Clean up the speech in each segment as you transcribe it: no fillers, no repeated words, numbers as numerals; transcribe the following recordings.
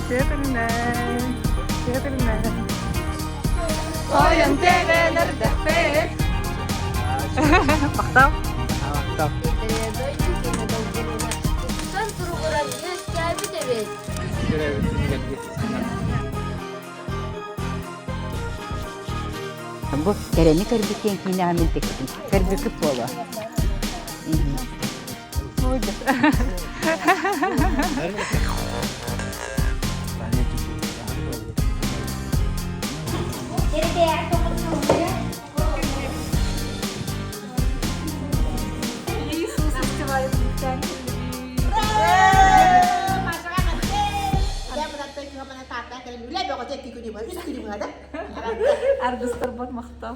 Үтүө күнүнэн! Үтүө күнүнэн! Тойон тэбэн эрдэхпит. Махтал. Махтал. Тупсан туругуран үөскээбит эбит. Бу кэрэни көрбүт диэн киинэҕэ мин тиктим. Көрбүккүт буолуо. Аргыстарбар махтал.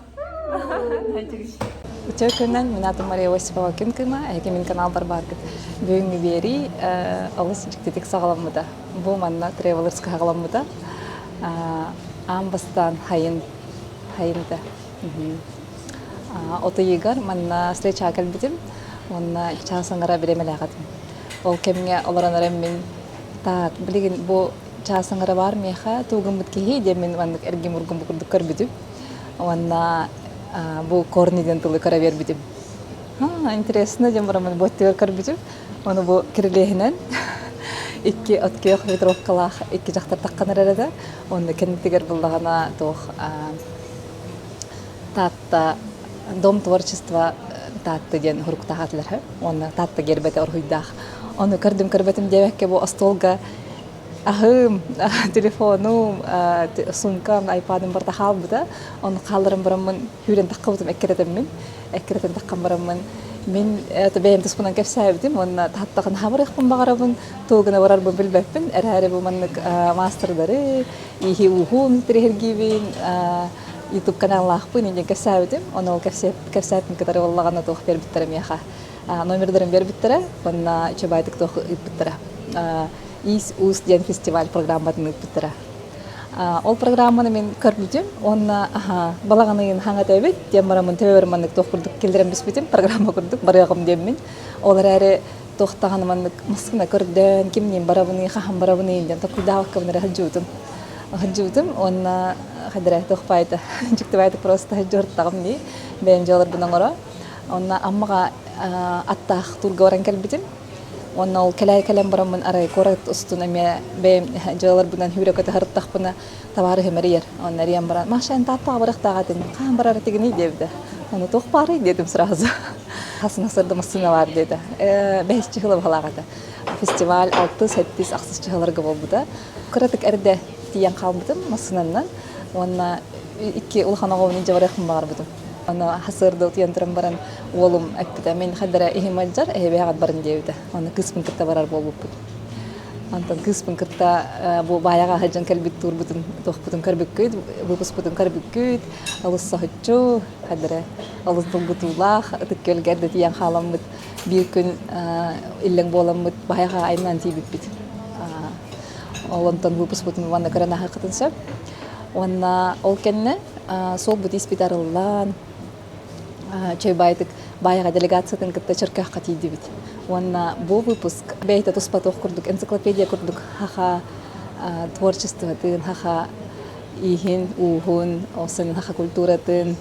Үтүө күнүнэн, мин аатым Мария Осипова күн кыыма, эһиги мин каналбар бааргыт. Бүгүҥҥү биэрии олус дьиктитик саҕаламмыта. Бу манна Travelers саҕаламмыта. Аан бастаан хайын хайын этэ. От ыйыгар манна встречаҕа кэлбитим уонна чаас аҥара бириэмэлээх этим. Ол кэмҥэ олорон эрэн мин так билигин бу чаас аҥара баар миэхэ тугуммут киһи диэн мин маннык эргим-ургум курдук көрбүтүм. Уонна бу корни диэн тылы көрө биэрбитим. Интересно диэн бараммын бу өттүгэр көрбүтүм. Ону бу кирилиэһинэн икки от күөх ветровкалаах икки дьахтар таххан эрэр этэ. Онно кэннитигэр буллаҕына туох Таатта Дом творчества Таатта диэн уруктаах Уонна Таатта гербэтэ уруһуйдаах. Ону көрдүм көрбөтүм диэбэккэ бу остуолга аһым, телефонум, сумкам, айпадым барыта хаалбыта. Ону хаалларан бараммын сүүрэн таххыбытым эккирэтэммин. Эккирэтэн таххан бараммын мин бэйэм туспунан кэпсээбитим уонна тааттаҕын хаамырыахпын баҕарабын, тугу гына барарбын билбэппин. Эрээри бу маннык маастардары, ииһи-ууһун тириһиргиибин, YouTube каналлаахпын диэн кэпсээбитим. Ону ол кэпсээппин кытары буоллаҕына туох биэрбиттэрэ миэхэ номердарын биэрбиттэрэ уонна үчүгэйдик туох ыыппыттара. Иис-уус диэн фестиваль программатын ыыппыттара. Ол программаны мин көрбүтүм уонна балаҕан ыйын хаҥа этэбит диэн бараммын төбөбөр маннык туох курдук киллэрэн бүспүтүм программа курдук барыаҕым диэммин. Ол эрээри туох даҕаны маннык массыына көрдөөн кимниин барабыный хаһан барабыный диэн толкуйдаабаккабын эрэ сылдьыбытым. Сылдьыбытым уонна хайдара туох баайда дьиктибаайдык просто сылдьыбыттаҕым дии бэйэм дьыаларбын оҥоро. Онно Аммаҕа аттаах туурга баран кэлбитим. Уонна ол кэлээ кэлэн бараммын арай куорат устун эмиэ бэйэм дьыалаларбынан сүүрэ-көтө сырыттахпына табаарыһым эрийэр. Онно эрийэн баран «Маша, эн Тааттаҕа барыахтаах этиҥ, хаһан барар этигиний?» диэбитэ. Ону туох баарый диэтим сразу. Хасына сырда массыына баар диэтэ. Бэһис чыһыла баһылаах этэ. Фестиваль алтыс, сэттис, ахсыс чыһыларга буолбута. Кыратык эрдэ тиийэн хаалбытым массыынанан уонна икки улахан оҕобун илдьэ барыахпын баҕарбытым. Ону сарсыарда утуйан туран баран уолум эппитэ, мин хайдара иһим ыалдьар, эһэбиэҕит барын диэбитэ. Ону кыыспын кытта барар буолбуппут. Онтон кыыспын кытта бу баайаҕа сылдьан кэлбит туурбутун, туохпутун көрбүккүт, выпускпутун көрбүккүт, олус соһуччу, хайдара олус долгутуулаах, ытык күөлгэ эрдэ тиийэн хааламмыт, биир күн иллэҥ буоламмыт баайаҕа айаннаан тиийбиппит. Ол онтон выпускпутун уонна көрөн аһыаххытын сөп. Уонна ол кэннэ суолбут испит арыллан, чэй баайдык баайаҕа делегациятын кытта Чөркөөххө тиийдибит. Уонна бу выпуск бэйэтэ туспа туох курдук энциклопедия курдук хаха творчествотын, хаха ииһин, ууһун, осынын хаха культуратын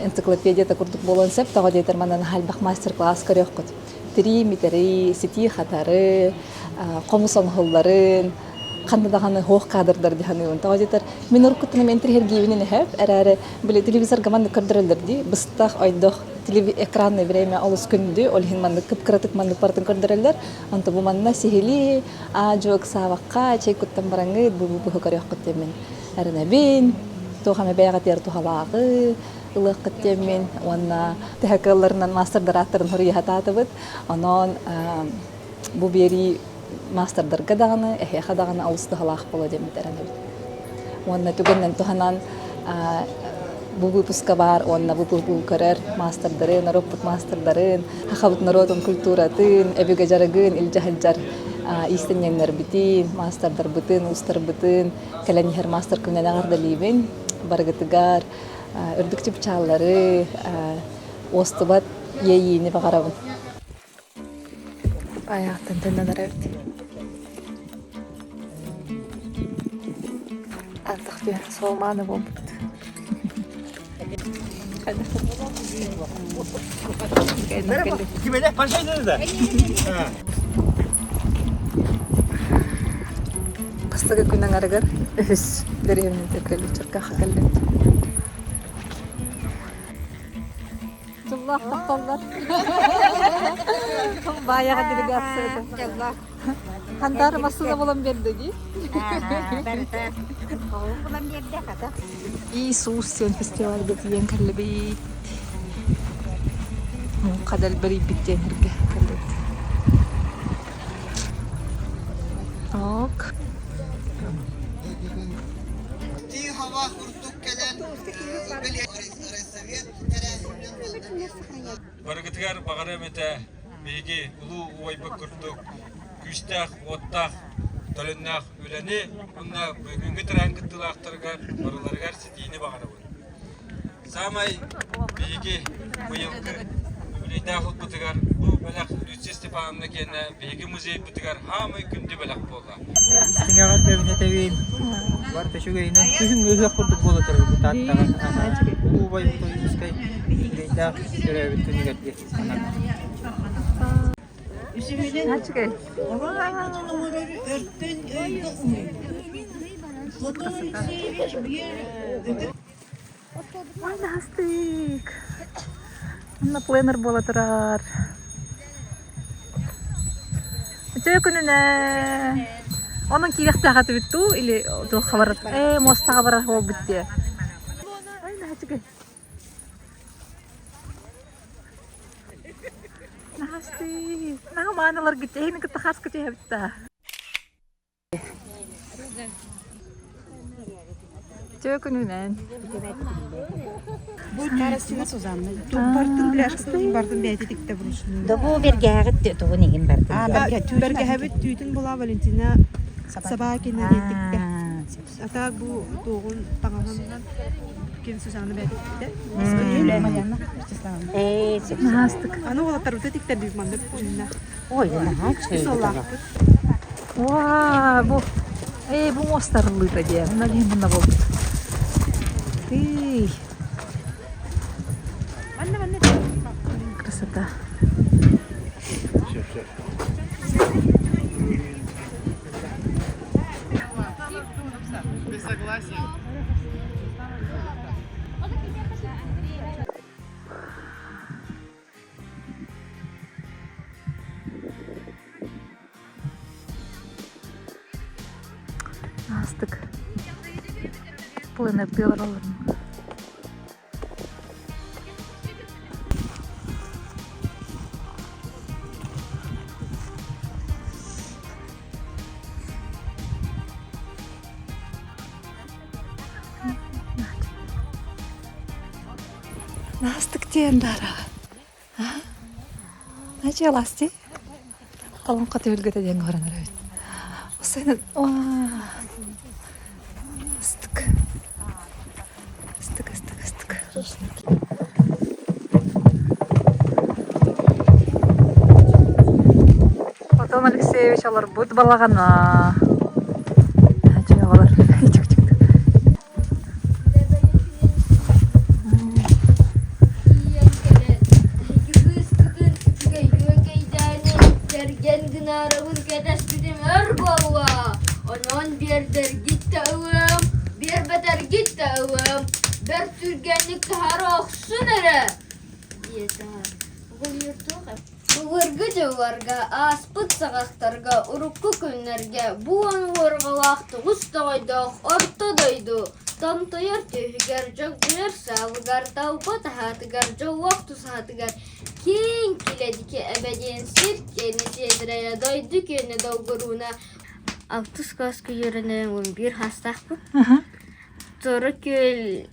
энциклопедията курдук буолуон сөп. Тоҕо диэтэр манан элбэх мастер-класс көрүөххүт. Тирии митэри, ситии хатары, хомус оҥоһулларын, ханна даҕаны суох кадрдар дии саныыбын. Тоҕо диэтэр, мин уруккуттан эмиэ интириэһиргиибин иһэп, эрээри били телевизорга маннык көрдөрөллөр дии, быстах, ойдох экранное время олус күндү, ол иһин маннык кып-кыратык маннык барытын көрдөрөллөр. Онто бу манна сиһилии, аа-дьуо ыксаабакка, чэй куттан бараҥҥыт, бу бу көрүөххүт диэммин эрэнэбин. Туох эмэ бэйэҕитигэр туһалааҕы ылыаххыт диэммин уонна төһө кыалларынан маастардар ааттарын хоруйа сатаатыбыт. Онон бу биэрии маастардарга даҕаны, эһиэхэ даҕаны олус туһалаах буолуо диэммит эрэнэбит. Уонна түгэнинэн туһанан бу выпуска баар уонна бу көрөр маастардарын, норуоппут маастардарын, сахабыт норуотун культуратын, өбүгэ дьарыгын илдьэ сылдьар иистэнньэҥнэрбитин, маастардарбытын, уустарбытын кэлэн иһэр маастар күнүнэн эҕэрдэлиибин. Барыгытыгар үрдүк чыпчааллары, уостубат иэйиини баҕарабын. Айааттан төннөн эрэбит. Ардах түһэн суол мааны буолбут. Бастакы күн аҥарыгар үһүс дэриэбинэтэ кэлли Чыркаахха кэллим. Дьыллаах тохтоллор. Баайаҕа делегацията. Дьыллаах. Хантаары массыына булан биэрдэ дии. Барыта оҕум булан биэрдэ хата. Иисус диэн фестивальга тиийэн кэллибит. Муҥха дэлбэрийбит диэн сиргэ кэллибит. Ок. Тихого курдук кэлэн райсовет тэрээһининэн Барыгытыгар баҕарыам этэ биһиги улуу убайбыт курдук күүстээх, уоттаах, төлөннөөх үлэни уонна бүгүҥҥү тэрээһин кыттыылаахтарыгар барыларыгар ситиини баҕарабын. Саамай биһиги быйылгы үбүлүөйдээх ылбытыгар бу бэлэх Люция Степановна киэнэ биһиги музейбытыгар хаамай күндү бэлэх буолла. Истиҥэҕэр тэбинэтэбин. Барыта үчүгэйинэн күһүҥҥү ыһыах курдук буола турар бу Тааттаҕа. Улуу убайбыт Ойуунускай үбүлүөйдээх төрөөбүт күнүгэр диэн сананар. Үсүһүнэн, оҥорор өркөн өйгө уһуйбут. Платон Алексеевич биир ытык Астык. Онно пленэр буола турар. Үтүө күнүнэн. Онон киириэхтээх этибит дуу или туохха барар? Ээ, муостаҕа барар буолбут дии. Ай, наһаа Наһаа Наһаа мааныларгыт эһини кытта хааска түһэбит да. Үтүө күнүнэн. Бу Тарасина Сузанна. Бартын пляжкатын бартын бэйэтэ тикте вручную. Да бу бэргэһэҕит тугун игин бардын. Бэргэһэбит түүтүн була Валентина Собакина диэн тикте. А так бу туоҕун таҥаһынан ким Сузанна бэйэтэ тикте. Ээ, Наһаастык. Аны уолаттарбыта тиктэрдибит маннык дьүннээх. Ой, наһаа үчүгэй. Уа, бу ээ бу муостарыллыыта диэн. Мына диэн мунна буолбут. Тыый. Красота. Астык. Планердыы олороллорун. Наастык диэн дара. Началасти. Олоҥхо түһүлгэтэ диэн көрөн эрэбит. Астык. Астык, астык, астык. Платон Алексеевич олорбут балаҕана. Чүөҕэлэр. Тиийэн кэлэн, эһиги кыыскытын үчүгэй үөкэйдээни кэргэн гынаарыбын кэтэспитим өр буолла. Онон биэрдэргит да ылыам, биэрбэтэргит да ылыам, бэрт түргэнник таһара охсун эрэ, диэтэ. Былыргы дьылларга, ааспыт саҕахтарга, урукку күннэргэ бу уон уорҕалаах тоҕус тоҕойдоох орто дойду томтойор түөһүгэр, дьоҥкуйар саалыгар, талба таһаатыгар, дьоллоох тусаһатыгар киэҥ килэдики эбэ диэн сир киэнэ сиэдэрэйэ, дойду киэнэ долгурууна Алтыс кылааска үөрэнэн 11 саастаахпын. Туора күөл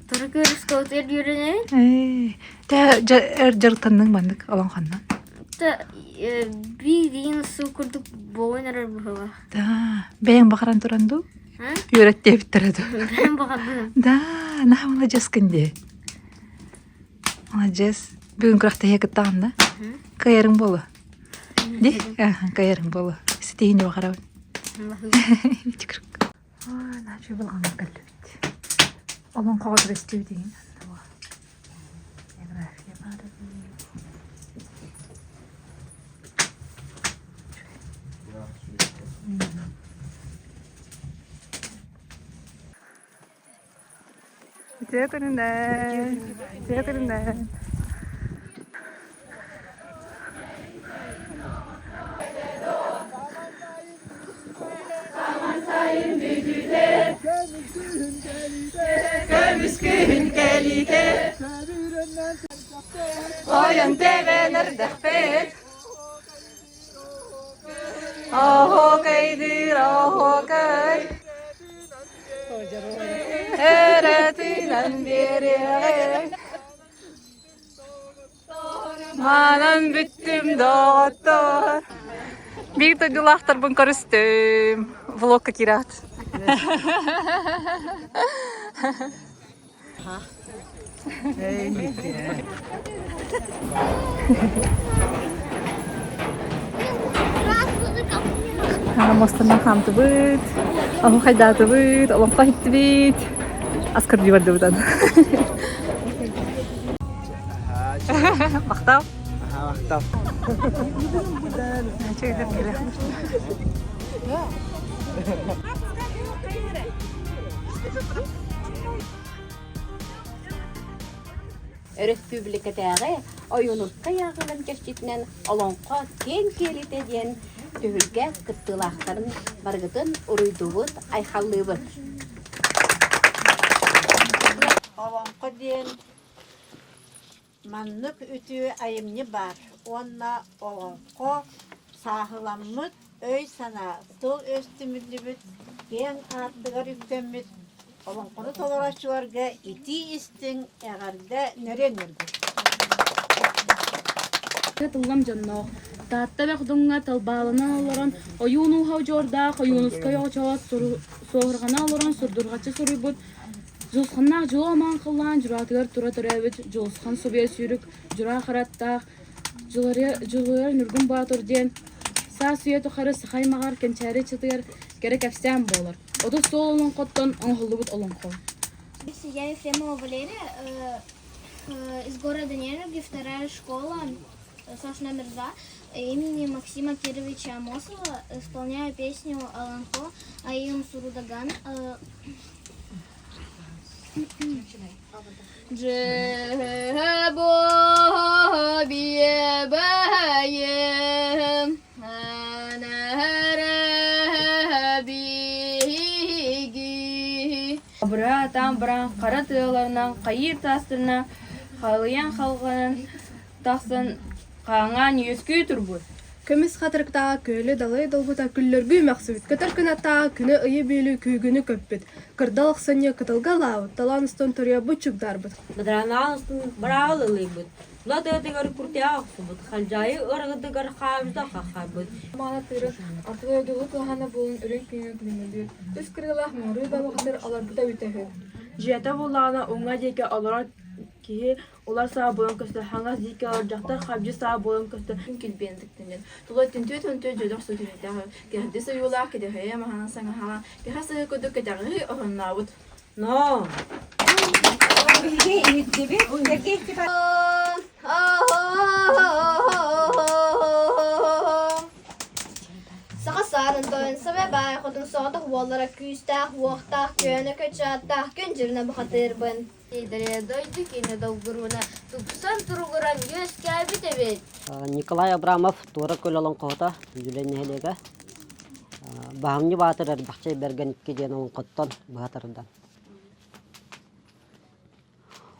Туора күөл оскуолатыгар үөрэнэбин. Ээ, эр дьарыктанныҥ маннык олоҥхоннон? Биир сыл курдук буолан эрэр быһыылаах. Да, бэйэҥ баҕаран туран дуу? Үөрэт диэбиттэрэ дуу? Бэйэм баҕарбытым. Да, наһаа маладьыаскын дии. Маладьыас. Бүгүн күрэхтэһиэ кыттаҕын да? Кыайарыҥ буолуо. Ди? Кыайарыҥ буолуо. Ситиһиини баҕарабын. Ой, наачы былаҕаҥҥа кэллибит. Олоҥхоҕо түбэстибит иһин. География баар эбит. Үтүө күнүнэн! Үтүө күнүнэн! Көмүс күһүн кэлиитэ Ойон тэбэн эрдэхпит Оһуокайдыыр оһуокай Эрэтинэн биэриэҕиҥ Манан бүттүм доҕоттоор Биир дойдулаахтарбын көрүстүм. Влогка киирээт. Муостанан хаамтыбыт, оһуохайдаатыбыт, олоҥхо иһиттибит, ас көрдүү бардыбытан. Махтал. Махтал. Өрөспүүбүлүкэтээҕи Ойуунускай ааҕыыларын чэрчитинэн Олоҥхо киэҥ киэлитэ диэн түһүлгэ кыттыылаахтарын барыгытын уруйдуубут, айхаллыыбыт. Олоҥхо диэн Маннык үтүө айымньы баар уонна олоҥхо сааһыламмыт өй-санаа, тыл-өс түмүллүбүт киэҥ аартыгар үктэммит олоҥхону толорооччуларга итии-истиҥ эҕэрдэ нөрүөн ньургун. Тыллам дьонноох, Таатта Бэхдуҥҥа талбааланан олорон, ойуун ууһа удьуордаах Ойуунускай оҕочоос суоһурҕана олорон сурдурҕаччы суруйбут Дьулусханнаах дьулуо омоон халлаан дьураатыгар тура төрөөбүт Дьулусхан субуйа сүүрүк дьураа хараттаах Дьулуруйар Ньургун Боотур диэн саас үйэ тухары саха аймаҕар кэнчээри ыччатыгар кэрэ кэпсээн буолар. 30 суол олоҥхоттон оҥоһуллубут олоҥхо. Я Ефремова Валерия, из города Нерюнгри, вторая школа, СОШ номер 2, имени Максима Кировича Амосова. Исполняю песню Олонхо Айым Сурудаган. Абыраа-атаан баран хара тыаларынан хайыыр таастарынан халыйан халҕанан тахсан хааҥаан үөскүү турбут. Көмүс хатырыктааҕы күөлү далай долгута күллэргүү мөхсүбүт, көтөр кынаттааҕы күнү ыйы бүөлүү күүгүнү көппүт, кырдал ахсынньы кытылга ылаабыт, талаан устун туруйа чугдаарбыт. Бадаранаан устун быраҕыл ылыйбыт, тула тыатыгар куртуйах охсубут, халдьаайы ырыгытыгар хаамта хаххарбыт. Маана тыырын ортото дойдулуу кылаһана буолан үрүҥ күҥҥэ күлүмүлүүр, үс кырыылаах муҥуруу балаҕатыр олорбута эбитэ үһү. Дьиэтэ буоллаҕына уҥа диэки олорор киһи улар саа буолан көстөр, хаҥас диэки олорор дьахтар хабдьы саа буолан көстөр. Килбиэн тыктынньын. Тула түнтүө түнтүө дьөлөх сүтүнүтэх, кэһэрди сойуулаах кэтэһэйэ маһынан саҥаһаҕа, кэһэ сыһы курдук кэтэҕиһи оһоннообут. Но! Биһиги иһиттибит, Саха саарын тойон сабе баай хотун соҕотох уоллара күүстээх, уохтаах, күөнэ көччү аттаах күн дьүрүнэ бухатыырбын. Сиэдэрэ дойду киинэ долгуруна тупсан туругуран үөскээбит эбит. Николай Абрамов Туора Көл олоҥхоһута Дьүлэй нэһилиэгэ Баһымньы Баатыр Эрбэхчэй Бэргэн икки диэн олоҥхоттон быһа тардан.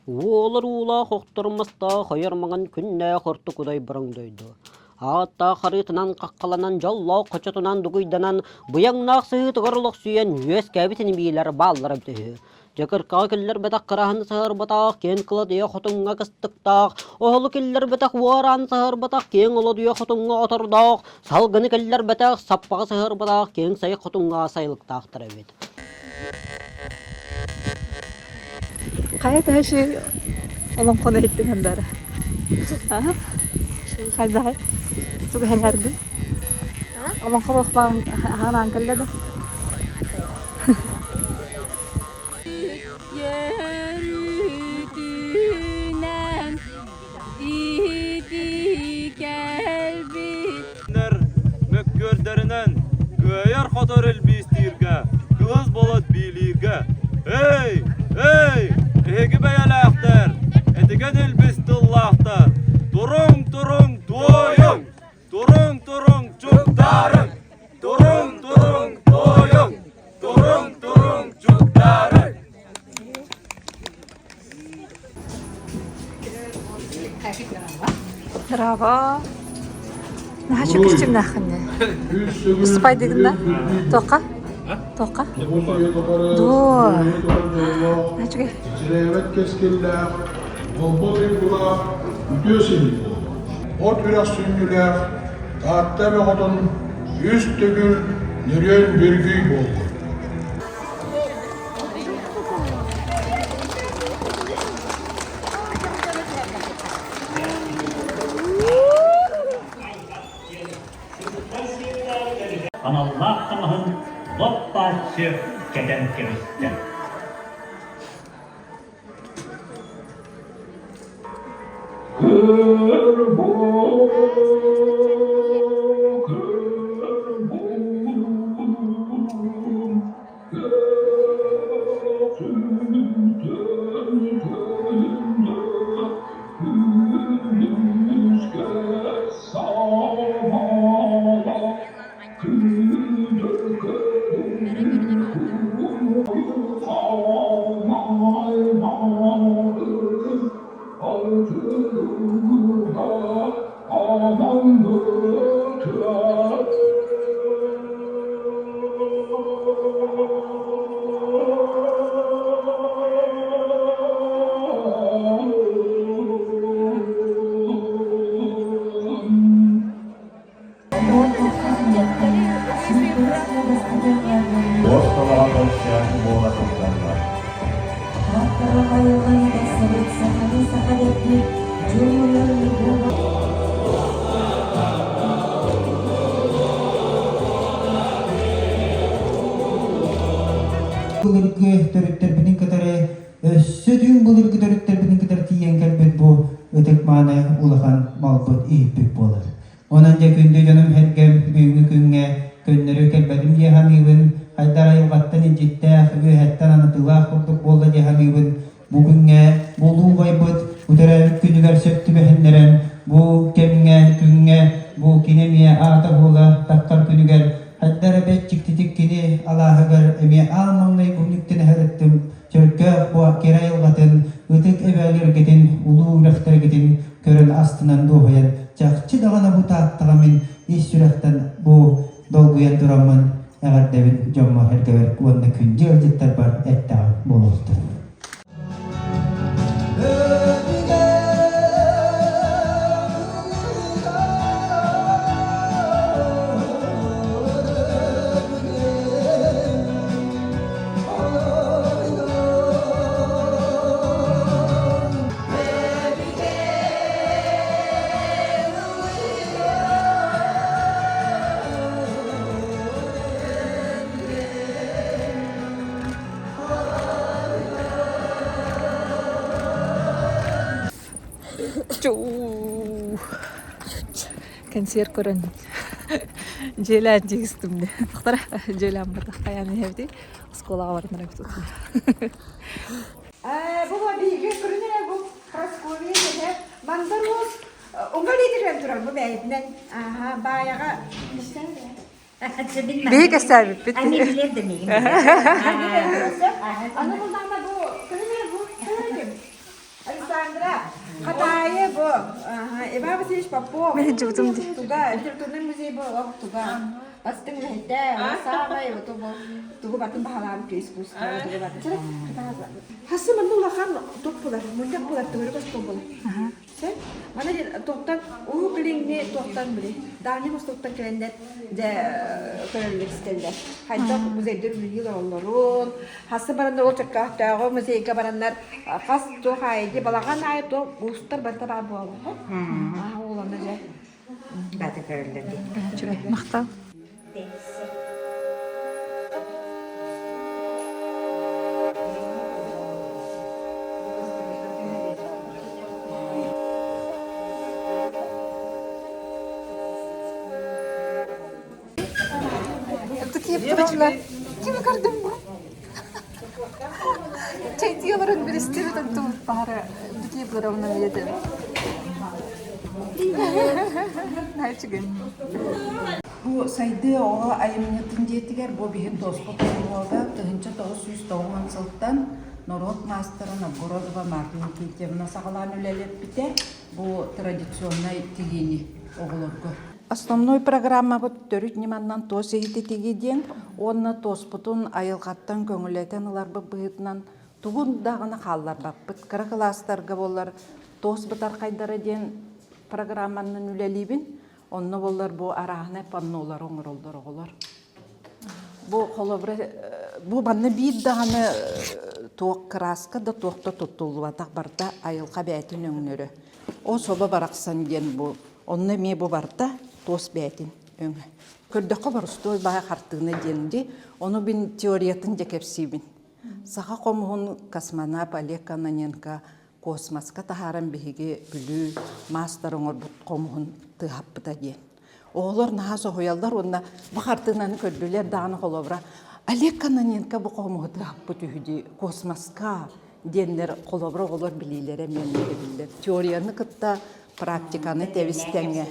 Уолар уулаах охтор мастаах ойор маҥан күннээх орто кудай бороҥ дойду. Ааттаах арыытынан хаххаланан, дьоллоох хочотунан дугуйданан, быйаҥнаах сыһыытыгар олохсуйан үөскээбит инибиилэр бааллара эбитэ үһү. Дьакыркаҕа киллэрбэтэх кыраһаны саһарбатах, киэҥ кыладыйа хотуҥҥа кыстыктаах, оһолу киллэрбэтэх уораан саһарбатах, киэҥ олодуйа хотуҥҥа отордоох, салгыны киллэрбэтэх, саппаҕы саһарбатах, киэҥ сайы хотуҥҥа сайылыктаахтар эбит. Хайа төһө олоҥхону иһиттиҥ андара? Хайдаҕай? Тугу сэҥээрдиҥ? Олоҥхо олохпоон аһаан кэллэ да? кэлбит. Мөккүөрдэринэн кыайар-хотор илбиистииргэ, кылыс болот биилииргэ. Эй, эй, эһиги бэйэлээхтэр, этигэн илбис тыллаахтар, туруҥ, туруҥ, туойуҥ, туруҥ, туруҥ, чугдаарыҥ, туруҥ, туруҥ, туойуҥ, туруҥ, туруҥ, чугдаарыҥ. Браво! Наһаа күстүмнээххинне. Выступайдыгын да? Тоққа? Тоққа? Дуо. Наһаа Сирэйбэт кэскиллээх, холбо уйгулаах үтүө син От үрэх сүнньүлээх Таатта эбэҕитин үс төгүл нөрүөн бүргүй буоллун. Аналлаах таҥаһын лоп-бааччы кэтэн кэбистэ. Буола сылдьаллар. Былыргы төрүттэрбитин кытары өссө түүн былыргы төрүттэрбитин кытары тиийэн кэлбит бу ытык-мааны улахан малбыт иһиппит буолар. Онон дьэ күндү дьонум-сэргэм бүгүҥҥү күҥҥэ көннөрү кэлбэтим дии саныыбын, хайдах айылҕаттан илдьиттээх, үөһэттэн анатыылаах курдук буолла дии саныыбын. Бу күҥҥэ булуу убайбыт бу төрөөбүт күнүгэр сөп түбэһиннэрэн, бу кэмҥэ, күҥҥэ бу кини эмиэ аата буола таххар күнүгэр хайда эрэ бэрт дьиктитик кини алааһыгар эмиэ аан маҥнай бу сырыттым Чөркөөх бу кэрэ айылҕатын, ытык эбээлэргитин, улуу үрэхтэргитин көрөн астынан дуоһуйан, чахчы даҕаны бу Тааттаҕа мин ис сүрэхтэн бу долгуйан тураммын эҕэрдэбин дьоммор-сэргэбэр уонна күндү ыалдьыттарбар эттэҕим буолуохтун. Кэнсиэр көрөн дьиэлээн дьиһистим дии. Тохтора дьиэлээн бардах хайаан иһэбитий оскуолаҕа баран эрэ Бу биһиги көрүн эрэ бу Прасковья эһэ мандар уус уҥа илиитигэр турар бу бэйэтинэн ааха баайаҕа Биһи кэсээбиппит. Аны буллаҕына бу көрүн эрэ бу көрүн Александра Хатаайы бу Иван Васильевич Попов туга литературный музей бу туга бастыҥ үлэһитэ саамай тугу батын баһалаабыт искусство тугу батын хасы манна улахан топ булар мунньах булар төгүрүк остуол булар Сөп. Маны туохтан Уһук Илиҥҥи туохтан били Дальний Востоктан кэлэннэр дьэ көрөллөр истэллэр. Хайдах музейдар үлэлии олороллорун, хассы бараннар ол Чөркөөхтөөҕү музейга бараннар хас туох аайы дии балаҕан аайы туох уустар барыта баар буолаллар. Аа ол онно дьэ Баата көрөллөр дии. Үчүгэй. Махтал. Лидия Петровна, кими көрдүм бу? Чэйдии олорон билистибит онтубут баара Лидия Петровна ийэтин. Наһаа үчүгэй. Бу сайдыы оҕо айымньытын дьиэтигэр бу биһир туоспут оруолга 1990 сылтан норуот маастара Новгородова Марта Никитьевна саҕалаан үлэлэппитэ. Бу традиционнай тигиини оҕолорго. Основной программабыт төрүт ньыманнан туос иһити тигии диэн уонна туоспутун айылҕаттан көҥүлэтэн ыларбыт быһыытынан тугун даҕаны хаалларбаппыт. Кыра кылаастарга буоллар туос бытархайдара диэн программанан үлэлиибин. Онно буоллар бу арааһынай паннолары оҥороллор оҕолор. Бу холобура бу манна биир даҕаны туох кырааска да туох да туттуллубатах барыта айылҕа бэйэтин өҥнөрө. О собо барахсан диэн бу онно эмиэ бу барыта туос бэйэтин өҥө. Көрдөххө боростуой баай хартыына диэн дии. Ону мин теориятын дьэ кэпсиибин. Саха хомуһун космонавт Олег Кононенко космоска таһааран биһиги Бүлүү маастар оҥорбут хомуһун тыаһаппыта диэн. Оҕолор наһаа соһуйаллар уонна бу хартыынаны көрдүлэр даҕаны холобура Олег Кононенко бу хомуһу тыаһаппыт үһү дии космоска диэннэр холобура оҕолор билиилэрэ эмиэ биллэр. Теорияны кытта практиканы тэбис-тэҥҥэ.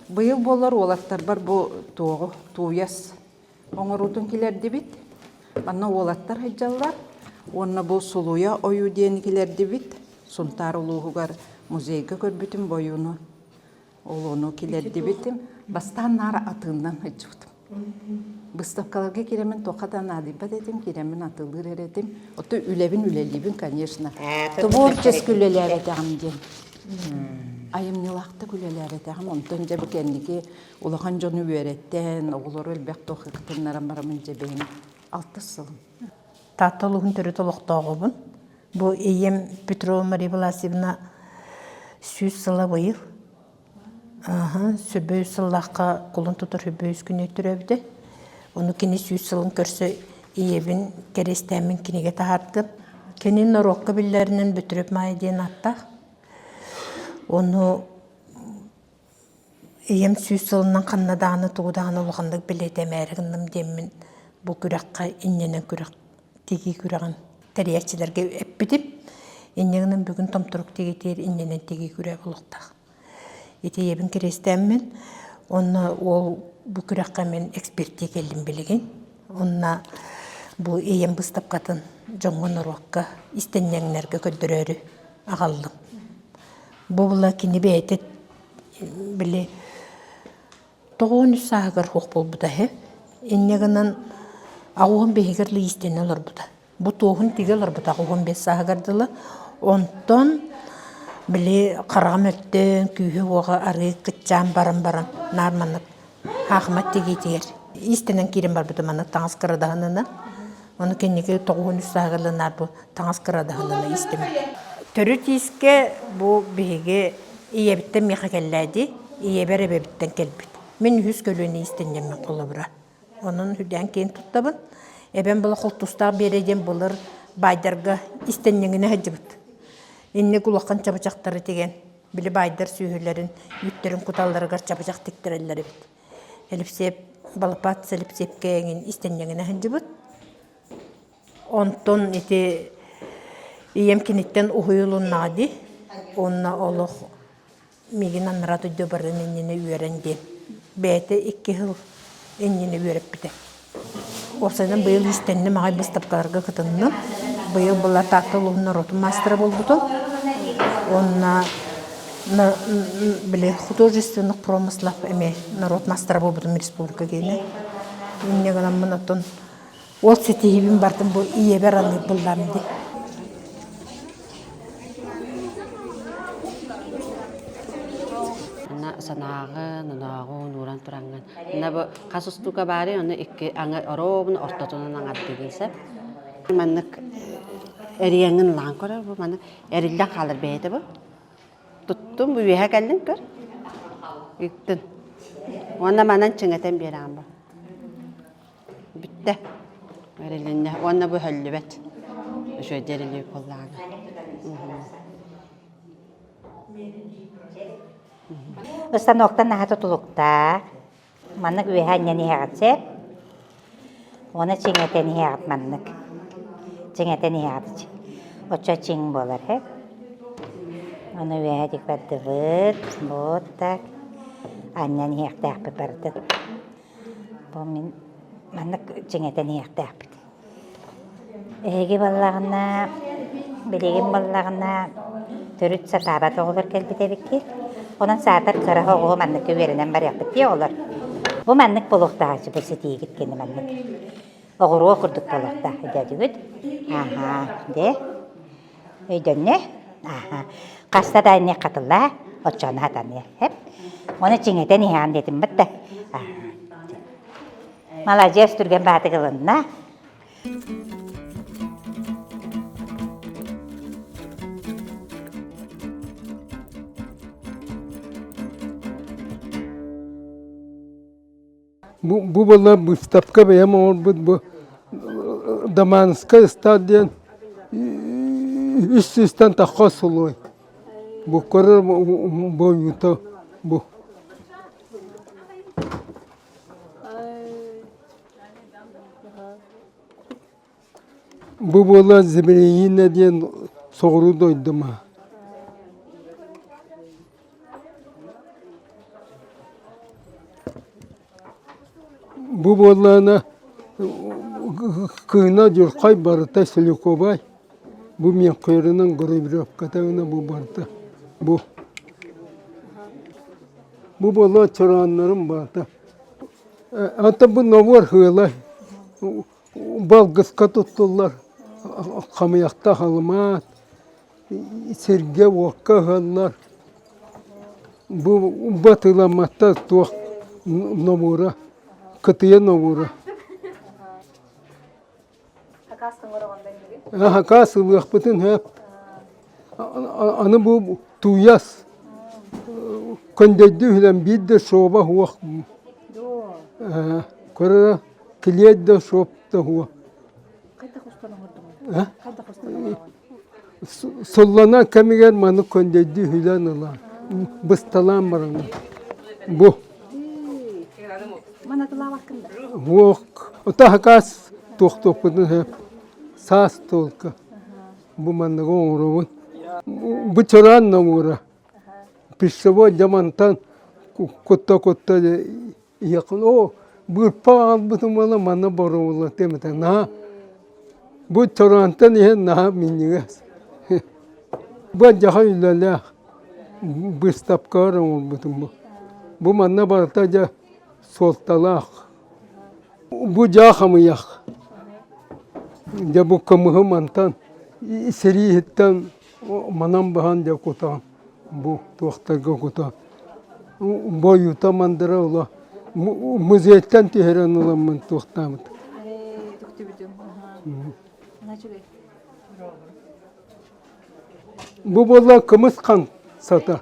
Быйыл буолар уолаттарбар бу туоҕу тууйас оҥоруутун килэрдибит. Манна уолаттар сылдьаллар. Уонна бу Сулуйа ойуу диэни килэрдибит. Сунтаар улууһугар музейга көрбүтүм бу ойууну. Ол ону килэрдибитим. Бастаан наара атыыннан сылдьыбытым. Выставкаларга киирэммин туохха да наадыйбат этим, киирэммин атыылыыр эрэ этим. Оттон үлэбин үлэлиибин, конечно. Творчески үлэлээбэтэҕим диэн. Айымньылаахтык үлэлээбэтэҕим. Онтон дьэ бу кэнники улахан дьону үөрэттэн, оҕолору элбэх туох кытыннаран бараммын дьэ бэйэм алтыс сылым. Таатта улууһун төрүт олохтооҕобун. Бу ийэм Петрова Мария Власьевна 100 сыла быйыл. Сүбэ сыллаахха кулун тутар сүбэ үс күнү төрөөбүтэ. Ону кини 100 сылын көрсө ийэбин кэриэстээммин кинигэ таһаардым. Кини норуокка биллэринэн Бөтүрүөп Маайа диэн ааттаах. Ону Ийэм 100 сылынан ханна даҕаны тугу даҕаны улаханнык бэлиэтээмээри гынным диэммин бу күрэххэ инньэнэн күрэх тигии күрэҕин тэрийээччилэргэ эппитим. Инньэ гынан бүгүн томторук тигитиэр инньэнэн тигии күрэҕэ буолуохтаах. Ити ийэбин кириэстээммин уонна уол бу күрэххэ мин экспертии кэллим билигин. Уонна бу ийэм быыстапкатын дьоҥҥо-норуокка, истэнньэҥнэргэ көрдөрөөрү аҕаллым. Бу була кини бэйэтэ били 93 сааһыгар суох буолбута үһү. Инньэ гынан аҕуһун биһигэр иистэнэ олорбута. Бу туоһун тигэ олорбута 85 сааһыгар дылы. Онтон били хараҕым өттөөн, күүһэ-уоҕа арыы кыччаан баран баран наар маннык хаахымат тигиитигэр иистэнэн киирэн барбытым маннык таҥас кырадаһынынан. Ону кэнники 93 сааһыгар наар бу таҥас кырадаһынынан истим. Төрүт иискэ бу биһиги ийэбиттэн миэхэ кэллээди, ийэбэр эбэбиттэн кэлбит. Мин үһүс көлүөнэ иистэнньэммин холобура. Онон үрдээн киэн туттабын. Эбэм была холтустаах биэрэ диэн былыр баайдарга истэнньэҥинэ сылдьыбыт. Инник улахан чабычахтары тигэн, били баайдар сүөһүлэрин, үүттэрин куталларыгар чабычах тиктэрэллэр эбит. Элипсиэп, Балапаат Сэлипсиэпкэ эҥин истэнньэҥинэ сылдьыбыт. Онтон ити ийэм киниттэн уһуйулуннаҕа дии. Уонна олох миигин анараа дойду барыан иннинэ үөрэн диэн бэйэтэ икки сыл иннинэ үөрэппитэ. Уопсайынан быйыл иистэнним аҕай быыстапкаларга кытынным. Быйыл была Таатта улууһун норуотун маастара буолбутум. Уонна били художественных промыслов эмиэ норуот маастара буолбутум республика киэнэ. Инньэ гынаммын оттон Ол ситиһиибин бардым бу ийэбэр аныыр буллам дии. Ана санааҕын, онооҕун ууран тураҥҥын. Мына бу хас устуука баарый, ону икки аҥы оруобуна ортотунан аҥардыыгын сөп. Маннык эрийэҥҥин ылаан көрөр бу маннык эриллэн хаалар бэйэтэ бу. Туттум бу үөһэ кэллин көр. Ыыттын. Уонна манан чиҥэтэн биэрэҕин бу. Бүттэ. Эрилиннэ. Уонна бу өһөллүбэт. Үчүгэйдик эриллибит буоллаҕына. Станоктан наһаа тутулуктаах. Маннык үөһэ анньан иһэҕит сөп. Уонна чиҥэтэн иһэҕит маннык. Чиҥэтэн иһэҕит. Оччо чиҥ буолар, һэ? Ону үөһэ диэки бардыбыт. Вот так. Анньан иһиэхтээхпит барытын. Бу мин маннык чиҥэтэн иһиэхтээхпит. Эһиги буоллаҕына, билигин буоллаҕына төрүт сатаабат оҕолор кэлбит эбиккит. Онон саатар кыра оҕо манныкка үөрэнэн барыахпыт дии оҕолор. Бу маннык буолуохтаах бу ситиигит кини маннык. Оҕуруо курдук буолуохтаах өйдөөтүгүт? Аһаа, дьэ, өйдөннө? Аһаа. Хаста да инник хатыллаа, оччону хатаныа. Эп. Ону чиҥэтэн иһэҕин диэтим бытта. Аһаа. Маладьыас түргэн баатык ылынна. Бу, бу была выставка бэйэм оҥорбут бу Даманскай ыстаат диэн үс сүүстэн тахха сулуой. Бу көрөр буойута бу. Бу буола Зимриина диэн соҕуруу дойдума. Бу буоллаҕына кыына дьурхай барыта селюкобай. Бу миэххиэринэн гравировката гына бу барыта. Бу. Бу буола чорооннорум барыта. Оттон бу нобуор сыала балгыска туттуллар хамыйахтаах алмаас, сиргэ-уокка ыһаллар. Бу батыламматтар туох нобуора, кытыйа нобуора. Хакаас ылыахпытын сөп. Аны бу тууйас көндөйдүү үһүлэн биир да суоба суох. Көрө килиэт да суоп да суох. Суллана кэмигэр маны көндөйдүү үһүлэн ылан бысталаан баран бу Уох, ото хакаас туохтуохпутун сөп. Саас туолка. Бу манныгы оҥоробун. Бу чораан оҥоро. Пищевой дьамантан кутта-кутта иһиэххин оо быырпах аҕалбытым буолла манна боруобуллатыам этэ наһаа бу чораантан иһэн наһаа минньигэс. Бу алдьархай үлэлээх быыстапкалар оҥорбутум бу. Бу манна барыта дьэ суолталаах. Бу дьаа хамыйах. Дьэ бу кымыһы мантан сэрии иһиттэн манан баһан дьэ кутаҕын бу туохтарга кутаҕын. Бойута мандара ыла музейтан түһэрэн ыламмын туохтаабыт. Бу буолла кымыс хан сата.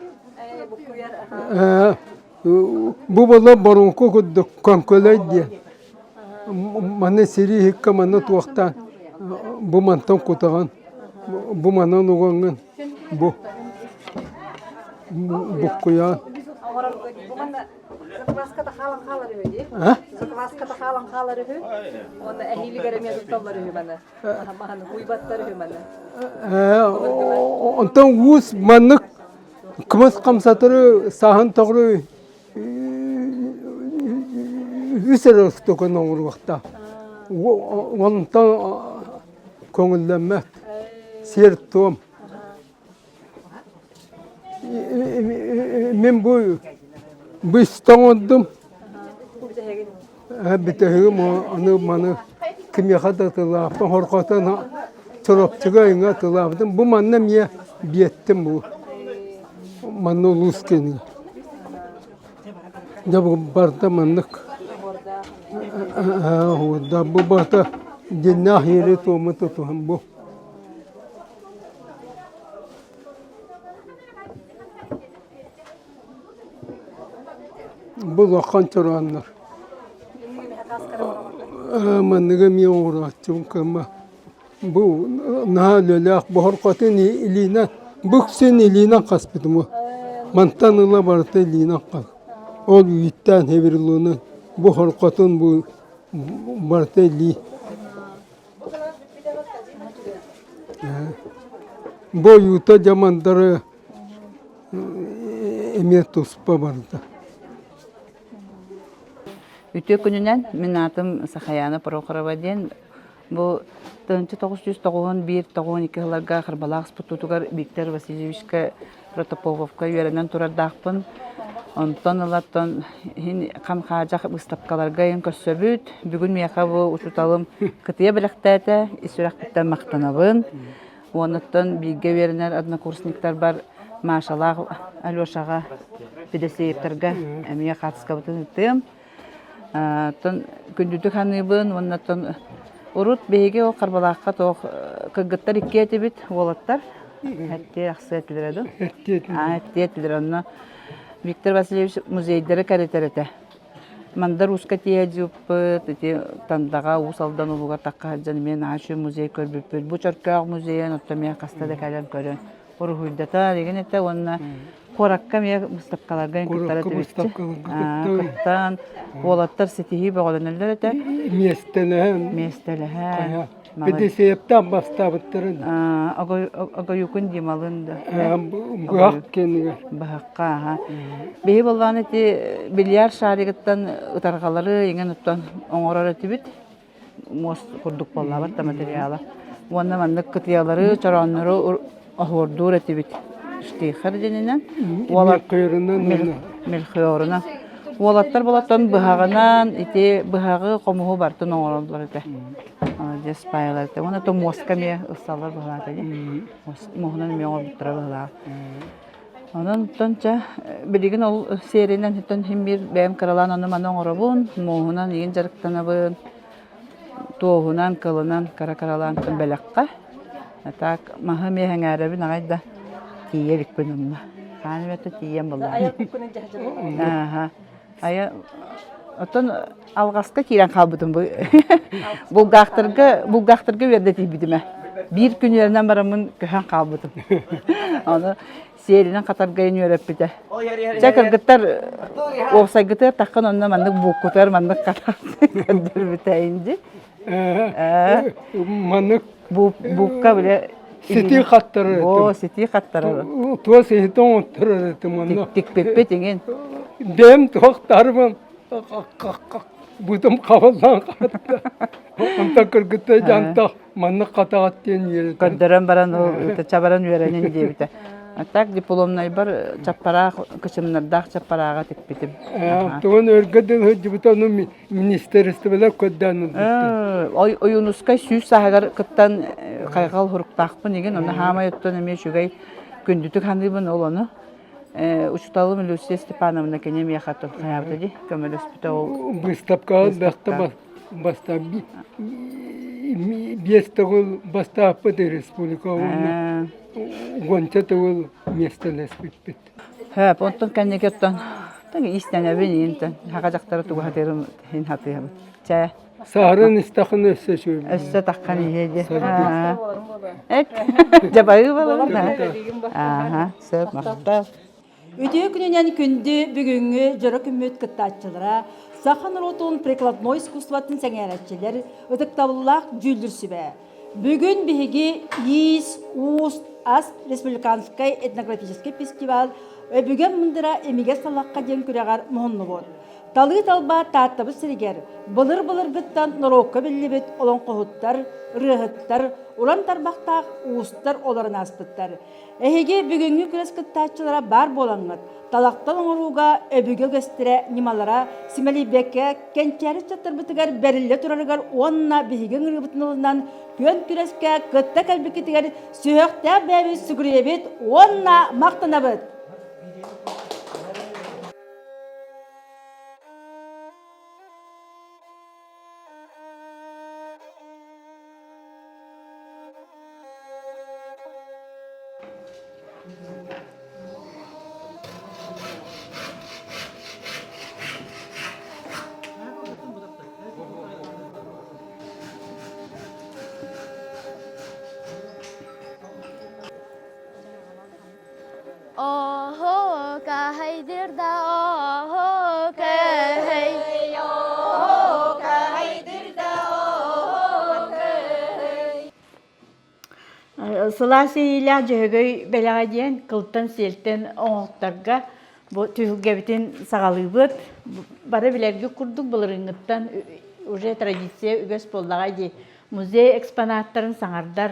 Бу буолла боруҥку курдук көҥкөлөй диэн. Маны сирии иһиккэ манна туохтаан бу мантан кутаҕын, бу манан угаҥҥын бу буккуйаҕын. Закваската хаалан хаалар үһү дии. Закваската хаалан хаалар үһү. Уонна эһиилигэр эмиэ тутталлар үһү маны. Онтон уус маннык кымыс хамсатары сааһын тоҕуру үс эрэ устукун оҥоруохтаах. Онтон көҥүллэммэт. Сиэр-туом. Мин бу быста оҥордум. Бүтэһигим аны маны кимиэхэ да тылааппын хорҕотон Чурапчыга ыҥа тылаабытым. Бу манна эмиэ биэттим бу. Манна улуус киинигэр. Дьэ бу барыта маннык. Бу барыта дьиннээх иэри-туому тутуһан бу. Бу улахан чорооннор. Манныгы эмиэ оҥорооччубун кыма. Бу наһаа үлэлээх буһар-хотун илиинэн бу үксүн илиинэн хаспытым. Мантан ыла барыта илиинэн хас. Ол үүттээн хеверлуунан буһар-хотун бу. Барыта илии. Бу ойуута дьамандары эмиэ туспа барда. Үтүө күнүнэн мин аатым Сахаяна Прохорова диэн. Бу 1991 92 сылларга Харбалаах спортутугар Виктор Васильевичка Протопоповка үөрэнэн турардаахпын. Онтон ылаттан иһин хам-хаадьах быыстапкаларга иһин көрсөбүт. Бүгүн миэхэ бу учууталым кытыйа бэлэхтээтэ, ис сүрэхпиттэн махтанабын. Уонуттан бииргэ үөрэнэр однокурсниктарбар Машалаах Алешаҕа, Федосеевтарга эмиэ хаартыскабытын ыытыам. Оттон күндүтүк саныыбын уонна оттон урут биһиги ол Харбалаахха туох кыргыттар иккиэ этибит, уолаттар. Эттиэ ахсыа этилэрэ дуу? Аа, эттиэ этилэр. Онно Виктор Васильевич музейдары кэритэр этэ. Мандар Ууска тиийэ дьыппыт, ити Тандаҕа Уус Алдан улуугар тахха сылдьан эмиэ наһаа үчүгэй музей көрбүппүт. Бу Чөркөөх музейын оттон эмиэ хаста да кэлэн көрөн уруһуйдата илигин этэ уонна куоракка эмиэ быыстапкаларга кыттар этибит. Кыттан уолаттар ситиһии бөҕөлөнөллөр этэ. Миэстэлэһэн. Миэстэлэһэн. Педесеевтан бастаабыттарын. Огоюкун Дималын да. Быһах кэннигэр. Быһахха аха. Биһи боллаан ити бильярд шаригыттан ытарҕалары иҥэн оттон оҥорор этибит. Муос курдук буоллаабат да материала. Уонна маннык кытыйалары, чорооннору оһуордуур этибит. Штихер диэнинэн. Мельхиорунан. Мельхиорунан. Уолаттар болоттон быһаҕынан ити быһаҕы хомуһу бартын оҥороллор этэ. Молодец паялар этэ. Уонна то муоска эмиэ ылсаллар быһалаата дии. Муоһунан эмиэ оҥорбуттара быһалаах. Онон оттон чэ билигин ол сиэринэн оттон син биир бэйэм кыралаан ону-маны оҥоробун, муоһунан игин дьарыктанабын, туоһунан, кылынан кыра-кыралаан бэлэххэ. А так маһы эмиэ сэҥээрэбин аҕай да тиийэ иликпин онно. Хаан эбэтэ тиийэн буллаҕым. Ааһа. Айа оттон алҕаска киирэн хаалбытым бу. Булгаахтарга булгаахтарга үөрдэ тиийбитим ээ. Биир күн үөрэнэн бараммын көһөн хаалбытым. Ону сиэлинэн хатаргайын үөрэппитэ. Чэ кыргыттар уопсайгытыгар таххан онно маннык бууккутугар маннык хатар көрдөрбүтэ инди. Маннык буукка бile ситии хаттарар О, ситии хаттарар. Туос иһити оҥотторор этим онно. Тикпиппит иҥин. Бэйэм туохтарбын бутум хабыллан хатта. Онтон кыргыттар дьантах маннык хатаҕат диэн үөрэтэн. Көрдөрөн баран ол чабаран үөрэнин диэбитэ. А так дипломнайбар чаппараах кычымнардаах чаппарааҕа тикпитим. Тугун өргө дылы сылдьыбыта ону министерстволар көрдөөн ылбыттар. Ойуунускай сүүс сааһыгар кыттан хайҕал хуруктаахпын игин, ону хаамай оттон эмиэ үчүгэй күндүтүк саныыбын ол ону. Учуталым Люция Степановна кини миэхэ хайаабыта дии, көмөлөспүтэ ол. Быыстапкаҕа элбэхтэ бастаан биэс төгүл бастааппыт республика уонна уонча төгүл миэстэлэспиппит. Хөп, онтон кэнники оттон иистэнэбин иинтэн хака дьахтара тугу хатыырым иһин хатыыбын. Чэ. Саһаран истэхин өссө үчүгэй. Өссө таххан иһиэ дии. Эт. Дьабайыы баларын. Ааха, сөп, махтал. Үтүө күнүнэн күндү бүгүҥҥү дьоро күммүт кыттааччылара, саха норуотун прикладной искусствотын сэҥээрээччилэр, ытыктабыллаах дьүүллүүр сүбэ. Бүгүн биһиги Иис, Уус, Ас республиканскай этнографическай фестиваль Өбүгэм мындыра имигэс талахха диэн күрэҕэр муһуннубут. Талыы талба Тааттабыт сиригэр былыр-былыргыттан норуокка биллибит олоҥхоһуттар, ырыаһыттар, уран тарбахтаах уустар олорон ааспыттар. Эһиги бүгүҥҥү күрэс кыттааччылара баар буолаҥҥыт, талахтан оҥорууга өбүгэ үгэстэрэ, ньымалара симэлийбэккэ кэнчээри ыччаттарбытыгар бэриллэ турарыгар уонна биһиги ыҥырыыбытын ылынан күөн күрэскэ кытта кэлбиккитигэр сүһүөхтээх бэйэбит сүгүрүйэбит уонна махтанабыт! Оһо каһайдыр да оһо кэһэй. Оһо каһайдыр. Сылаас иэйиилээх Дьөһөгөй бэлэҕэ диэн кылтан-сиэлтэн оҥоһуктарга бу түһүлгэбитин саҕалыыбыт. Бары билэргит курдук былырыыҥҥыттан уже традиция үгэс буоллаҕа дии. Музей экспонаттарын саҥардар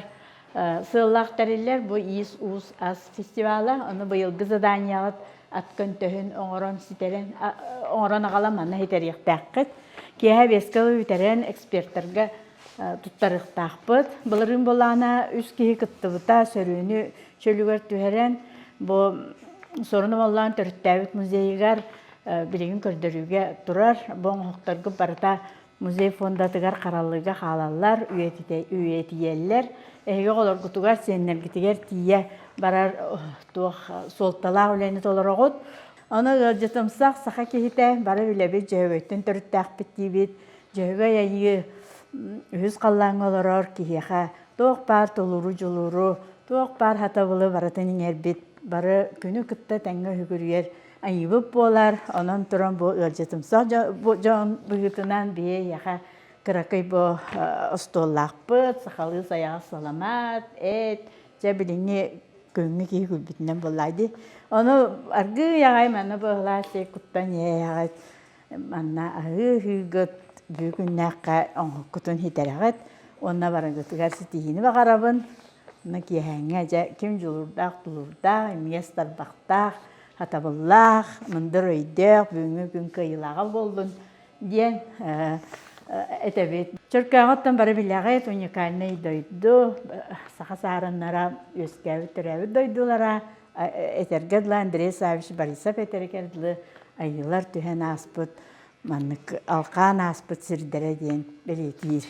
сыаллаах тэриллэр бу иис-уус ас фестивала. Ону быйылгы заданиеҕыт ат көнтөһүн оҥорон ситэрэн оҥорон аҕалан манна ситэриэхтээххит. Киэһэ биэскэ бүтэрэн экспертэргэ туттарыахтаахпыт. Былырыын буоллаҕына үс киһи кыттыбыта, сөрүүнү чөлүгэр түһэрэн, бу Сорун Омоллоон төрүттээбит музейыгар билигин көрдөрүүгэ турар. Бу оҥоһуктаргыт барыта музей фондатыгар хараллыыга хаалаллар, үйэтийэллэр. Эһиги оҕолоргутугар, сиэннэргитигэр тиийэ барар туох суолталаах үлэни толороҕут. Ону ыалдьытымсах саха киһитэ бары үлэбит Дьөһөгөйтөн төрүттээхпит диибит. Дьөһөгөй айыы үһүс халлааҥҥа олорор киһиэхэ туох баар тулууру-дьулууру, туох баар хатабылы барытын иҥэрбит, бары күнү кытта тэҥҥэ үһүгүрүйэр айыыбыт буолар. Онон туран бу ыалдьытымсах дьон быһыытынан биһи эйиэхэ кыракый бу остуоллаахпыт, сахалыы сайаҕас саламаат, эт, дьэ билиҥҥи күҥҥү киһи күлбүтүнэн буоллаа дии. Ону аргыый аҕай манна быһылаах сир куттан иһээҕит Манна аһыы-аһыыгыт, бүгүннээххэ оҥоһуккутун ситэрэҕит уонна барыгытыгар ситиһиини баҕарабын. Уонна киэһээҥҥэ дьэ ким дьулуурдаах, тулуурдаах, имигэс тарбахтаах, сатабыллаах, мындыр өйдөөх, бүгүҥҥү күн кыайыылааҕа буоллун диэн этэбит. Чөркөөҕүттэн бары билэҕит, уникальнай дойду, саха саарыннара үөскээбит төрөөбүт дойдулара, этэргэ дылы Андрей Саввич Борисов этэригэр дылы айыылар түһэн ааспыт маннык алхаан ааспыт сирдэрэ диэн бэлиэтиир.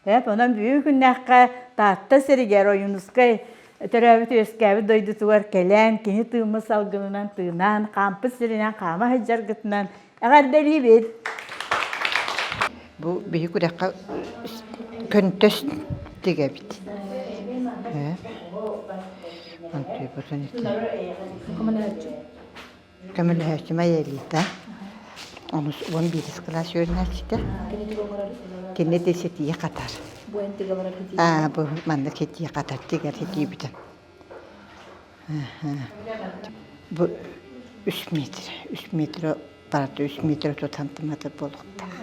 Эп онон бүгүн күннээххэ Таатта сиригэр Ойуунускай төрөөбүт үөскээбит дойдутугар кэлэн кини тыыммыт салгынынан тыынан, хаампыт сиринэн хаама сылдьаргытынан эҕэрдэлиибит! Бу биһи күрэххэ көнтөс тигэбит. Көмөлөһөөччүм Айалита. Онус 11 кылаас үөрэнээччитэ. Кини де ситии хатар. Аа, бу маннык ситии хатар тигэр ситиибитэ. Бу үс метр, үс метр барыта үс метр 30 сантиметр буолуохтаах.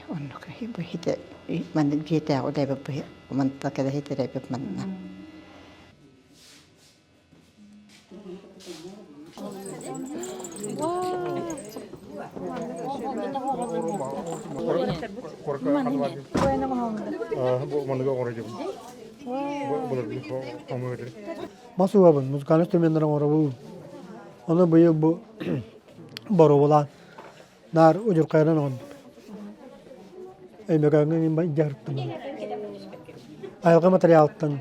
Оннук бу хите маннык дьиэтээҕи үлэбит бу манта кэлэ хитэрэбит манна. Мас угабын, музыкальный инструменнары оҥоробун. Ону быйыл бу боруобалаан наар удьурхайынан оҥордум. Өймөкөөҥҥө дьарыктым. Айылҕа материалыттан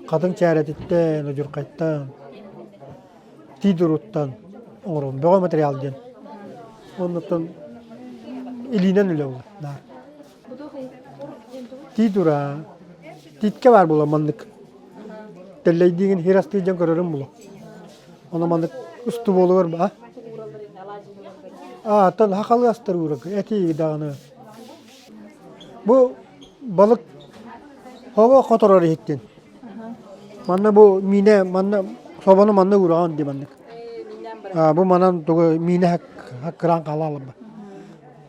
хатыҥ чээрэтиттэн, удьурхайтан, тиидуруттан оҥоробун. Бөҕө материал диэн. Оннуттан илиинэн үлэ буолар наар. Тиидура тииткэ баар буолар маннык. Тэллэйдиигин хир астыы дьон көрөрүм булу. Ону маннык устубуолугар ба. Аа, оттон хахалы астар уурак эти даҕаны. Бу балык хобо хоторор иһиттин. Манна бу миинэ манна собону манна уураҕын дии маннык. Аа, бу манан тугу миинэ хаккыраан хаалаалаба.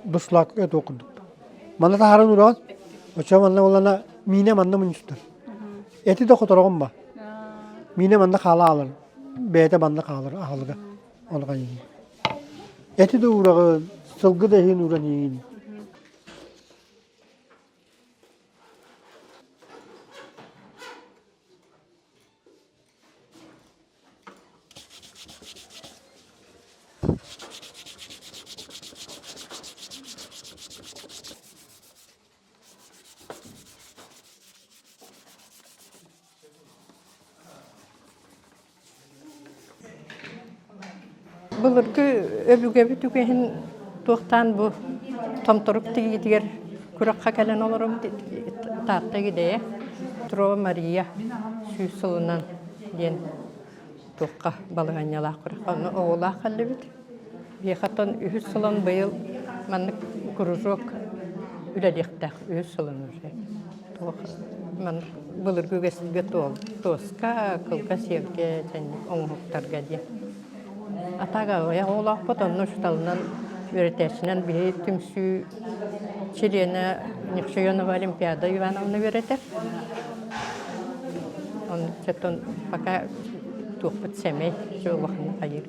Душлак это курдук. Манна таһааран ураҕын. Оччо манна болана миинэ манна мунньустар. Эти да хотороҕун ба. Миинэ манна хаала аалар. Бэйэтэ манна хаалар аһылыга. Ону хайыйын. Эти да уураҕын, сылгы да иһин ууран иһин. Былыргы өбүгэбит үгэһин туохтаан бу томторук тигиитигэр күрэххэ кэлэн олором Таатта Игидэйэ Петрова Мария сүүс сылынан диэн туохха балаһыанньалаах күрэххэ ону оҕолоох кэллибит. Биһиэхэ оттон үһүс сылын быйыл маннык кружок үлэлиэхтээх үһүс сылын уже. Туох. Былыргы үгэсгэ туоска, кылга сиэлгэ оҥоһуктарга диэн. Атаага аҕыйах оҕолоохпут, онно учууталынан үөрэтээччинэн биһи түмсүү чилиэнэ Нехшоенова Олимпиада Ивановна үөрэтэр. Онтон пока туохпут сэмэй, улаханнык хайыыр.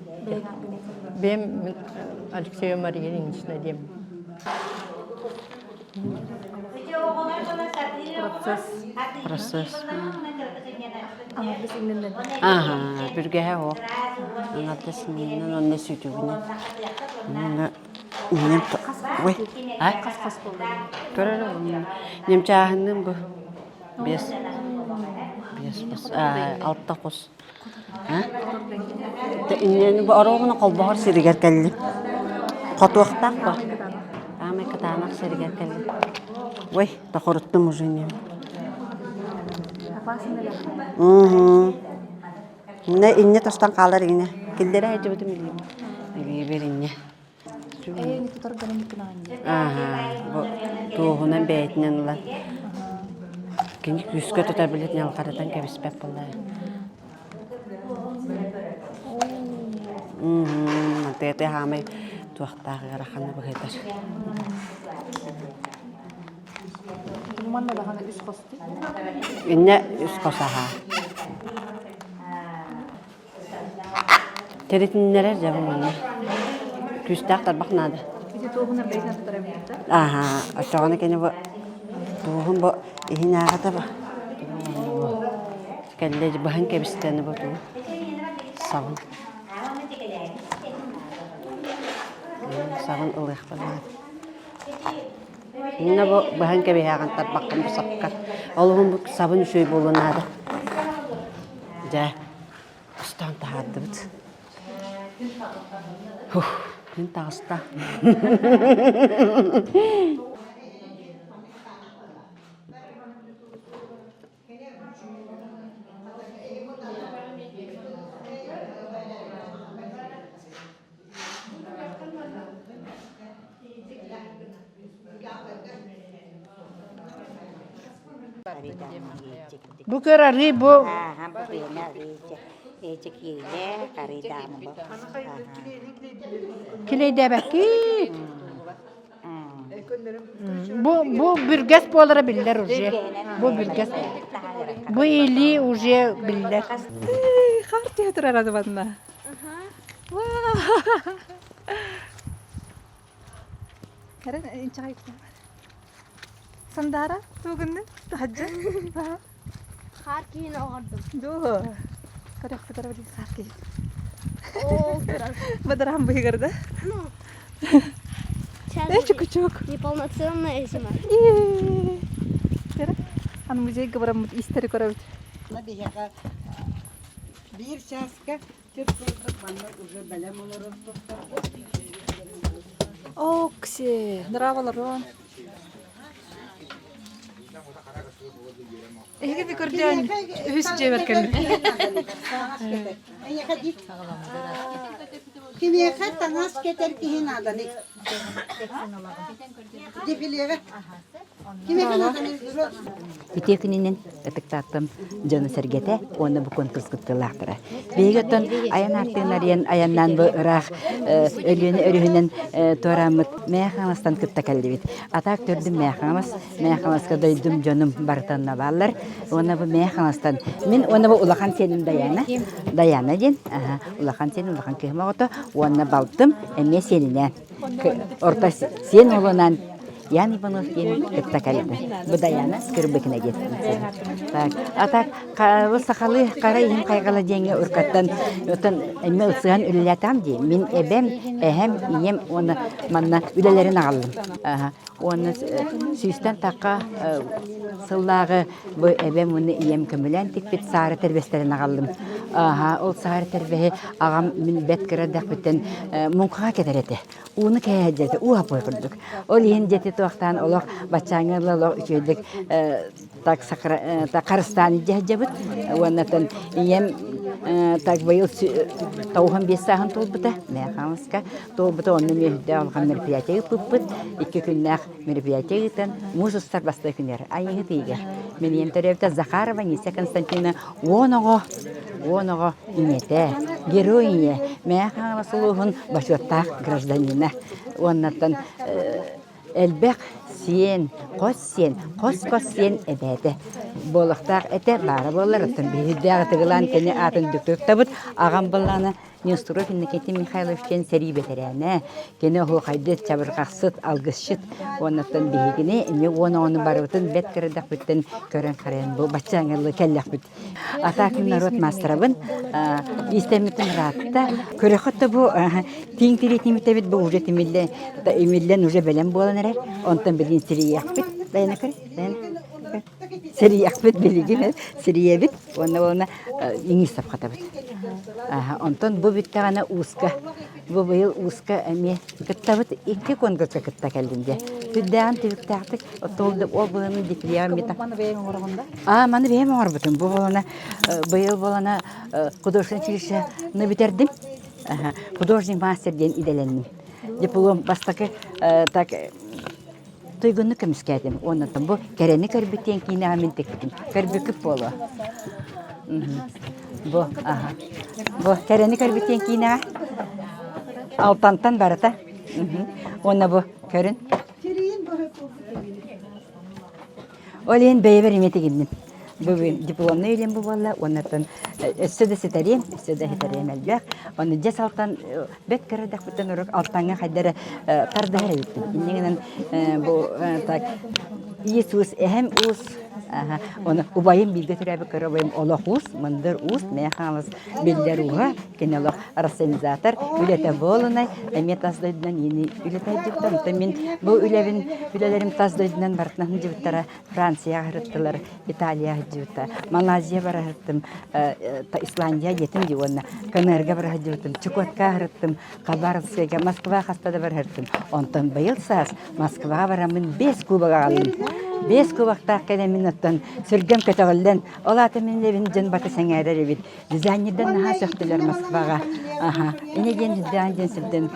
Бэйэм Алексеева Мария Ильинична диэн. Процесс. Процесс. Ааха, бүргэһэ оһох. Аҥардас иннинэн онно сүтүгүнэн. Онно иннин ой, а? Хас-хас буолла? Көрөр Немчааһынным бу. Бес. Бес хос. Алта хос. Иннин бу оруобуна холбоһор сиригэр кэллим. Хотуохтаах бо. Аамай кытаанах сиригэр кэллим. Ой, тохоруттум уже не. Угу. Инне инне тостон хаалар ине. Киллэрэ сылдьыбытым илиим. Илиибэр инне. Эйэни тутар гынан күнэҕинньэ. Ааһа, бу туоһунан бэйэтинэн ылан кини күүскэ тутар билет ньалҕарытан кэбиспэт буоллаа. Мм, тыата хаамай туохтаах ыарахана быһыытар. Манна даҕаны үс хос дии. Иннэ үс хос аһаа. Тэритиннэрэр дьэ манна. Күүстээх тарбах наада. Ити туоһунан бэйэтинэн тутар эбит да? Ааһа, оччоҕуна кини бу туоһун бу иһин ааҕата бу. Кэллэ быһан кэбистэни бу туу. Сабын. Сабын ылыахпын наада. Инна бу быһан кэбиһээҕин тарбаххын бу сапкар. Ол уһун бу сабын үчүгэй буолуо наада. Дьэ, устаан таһаардыбыт. Хух, күн таҕыста. Бу көр арыы бу килэйдээбэккит. Бу бу бүргэс буолара биллэр уже. Бу бүргэс. Бу илии уже биллэр. Хаар түһэ турар адыбанна. Кэрэн инчэҕэй Сандаара тугунны таһаджа Хаар киһини оҕордум. Дуу. Көрөхпүт эрэ хаар киһи. Бадарам быһыгар да. Э, чукучук. Неполноценная зима. Аны музейга бараммыт истери көрөбүт. Биһиэхэ биир чааска Түп курдук манна уже бэлэм олорор Окси, нраваларон. Эһиги көрдөөн үһүс дьиэбэр кэллим. Кимиэхэ таҥас кэтэр киһи нааданы? Дефилеҕэ Үтүө күнүнэн ытыктааттым дьоно-сэргэтэ уонна бу конкурс кыттыылаахтара. Биһиги оттон айан аартыгын арыйан айаннаан бу ыраах Өлүөнэ өрүһүнэн туорааммыт Мэйэ Хаҥаластан кытта кэллибит. Атаак төрдүм Мэйэ Хаҥалас, Мэйэ Хаҥаласка дойдум дьонум барыта онно бааллар. Уонна бу Мэйэ Хаҥаластан мин уонна бу улахан сиэним Даяна, Даяна диэн, улахан сиэним, улахан кыыһым оҕото уонна балтым эмиэ сиэнинээн. Орто сиэн уолунаан Ян Иванов диэн кытта кэлдэ. Бу Даяна Скрыбыкина диэн. Так, а так бу сахалыы хара иһин хайҕала диэҥҥэ уркаттан оттон эмиэ ылсыһан үлэлээтам дии. Мин эбэм, эһэм, ийэм уонна манна үлэлэрин аҕаллым. Уонна сүүстэн тахха сыллааҕы бу эбэм уонна ийэм көмөлөөн тикпит саары тэрбэстэрин аҕаллым. Аха, ол саары тэрбэһи аҕам мин бэт кыра эрдэхпиттэн муҥхаҕа кэтэр этэ. Ууну кээһэ дьиэтэ уу хаппай курдук. Ол иһин дьиэти туохтаан олох баччааҥҥа ыла олох үчүгэйдик так харыстаан илдьэ сылдьабыт. Уонна оттон ийэм Так быйыл 95 сааһын туолбута Мэхаҥаласка туолбута онно мүөһүрдээх улахан мероприятие ыыппыппыт. Икки күннээх мероприятие ыытан муус устар бастакы күнүгэр Айыыһыт ыйыгар мин ийэм төрөөбүтэ Захарова Нисия Константиновна уон оҕо уон оҕо ийэтэ, герой ийэ, Мэҥэ Хаҥалас улууһун бочуоттаах гражданина уоннаттан элбэх сиэн, хос сиэн, хос-хос сиэн эбээтэ буолуохтаах этэ баара буоллар оттон биһирдээх ытыгылаан кини аатын туттабыт аҕам былаана Несторов Иннокентий Михайлович диэн сэрии бэтэрээнэ кини оһуохайдыт чабырҕахсыт алгысчыт уоннаттан биһигини эмиэ уон оҕону барыбытын бэрт кырадахпыттан көрөн харайан бу баччааҥҥа кэллэхпит А так народ маастарабын иистэммитим ыраатта. Көрөхөт да бу тииҥ тириитин бу уже тимиллэн имиллэн уже бэлэм буолан эрэр. Онтон билигин сирийиэхпит. Дайана көр, Дайана. Сирийиэхпит билигин сирийэбит уонна уонна иҥиир сапхатабыт. Онтон бу бүттэҕинэ ууска Бу быйыл ууска эмиэ кыттабыт икки конкурска кытта кэллим дьэ. Сүрдээҕин түбүктээхтик ол быһыны дефилеҕа мета. Маны бэйэҥ оҥороҕун да? Аа, маны бэйэм оҥорбутум. Бу буолана быйыл буолана художественное училищены бүтэрдим. Художник мастер диэн идэлэнним. Диплом бастакы так Туйгуннук көмүскээтим уонна бу кэрэни көрбүт диэн киинэҕэ мин тикпитим. Көрбүккүт буолуо. Бу, аха. Бу кэрэни көрбүт диэн киинэҕэ Алтантан барыта. Уонна бу көрүн. Ол иһин бэйэбэр эмиэ тигинним. Бүгүн дипломнай үлэм бу буолла уоннаттан өссө да ситэриэм, өссө да ситэриэм элбэх. Оны дьэс алтан бэт кырадэхпиттэн урук алтаҥҥа хайдара тардыһар эбиппин. Инньэ гынан бу так Иисус эһэм уус оны убайым бииргэ төрөөбүт кыра убайым олох уус, мындыр уус, Мэйэ Хаҥалас биллэр ууһа, кини олох рассенизатор, үлэтэ буолунай, эмиэ тас дойдунан иини үлэтэ сылдьыбыта. Онтон мин бу үлэбин, үлэлэрим тас дойдунан барытынан сылдьыбыттара Францияҕа сырыттылар, Италияҕа сылдьыбыта, Малайзия бара сырыттым, Исландия диэтим дии уонна КНРга бара сылдьыбытым, Чукоткаҕа сырыттым, Хабаровскайга, Москва хаста да бара сырыттым. Онтон быйыл саас Москваҕа бараммын биэс кубок аҕаллым. Биэс кубоктаах кэлэммин оттон сүргэм көтөҕүллэн, ол аата мин үлэбин дьон бата сэҥээрэр эбит. Дизайнердар наһаа сөхтүлэр Москваҕа. Аха. Ини диэн дизайн диэн сирдэн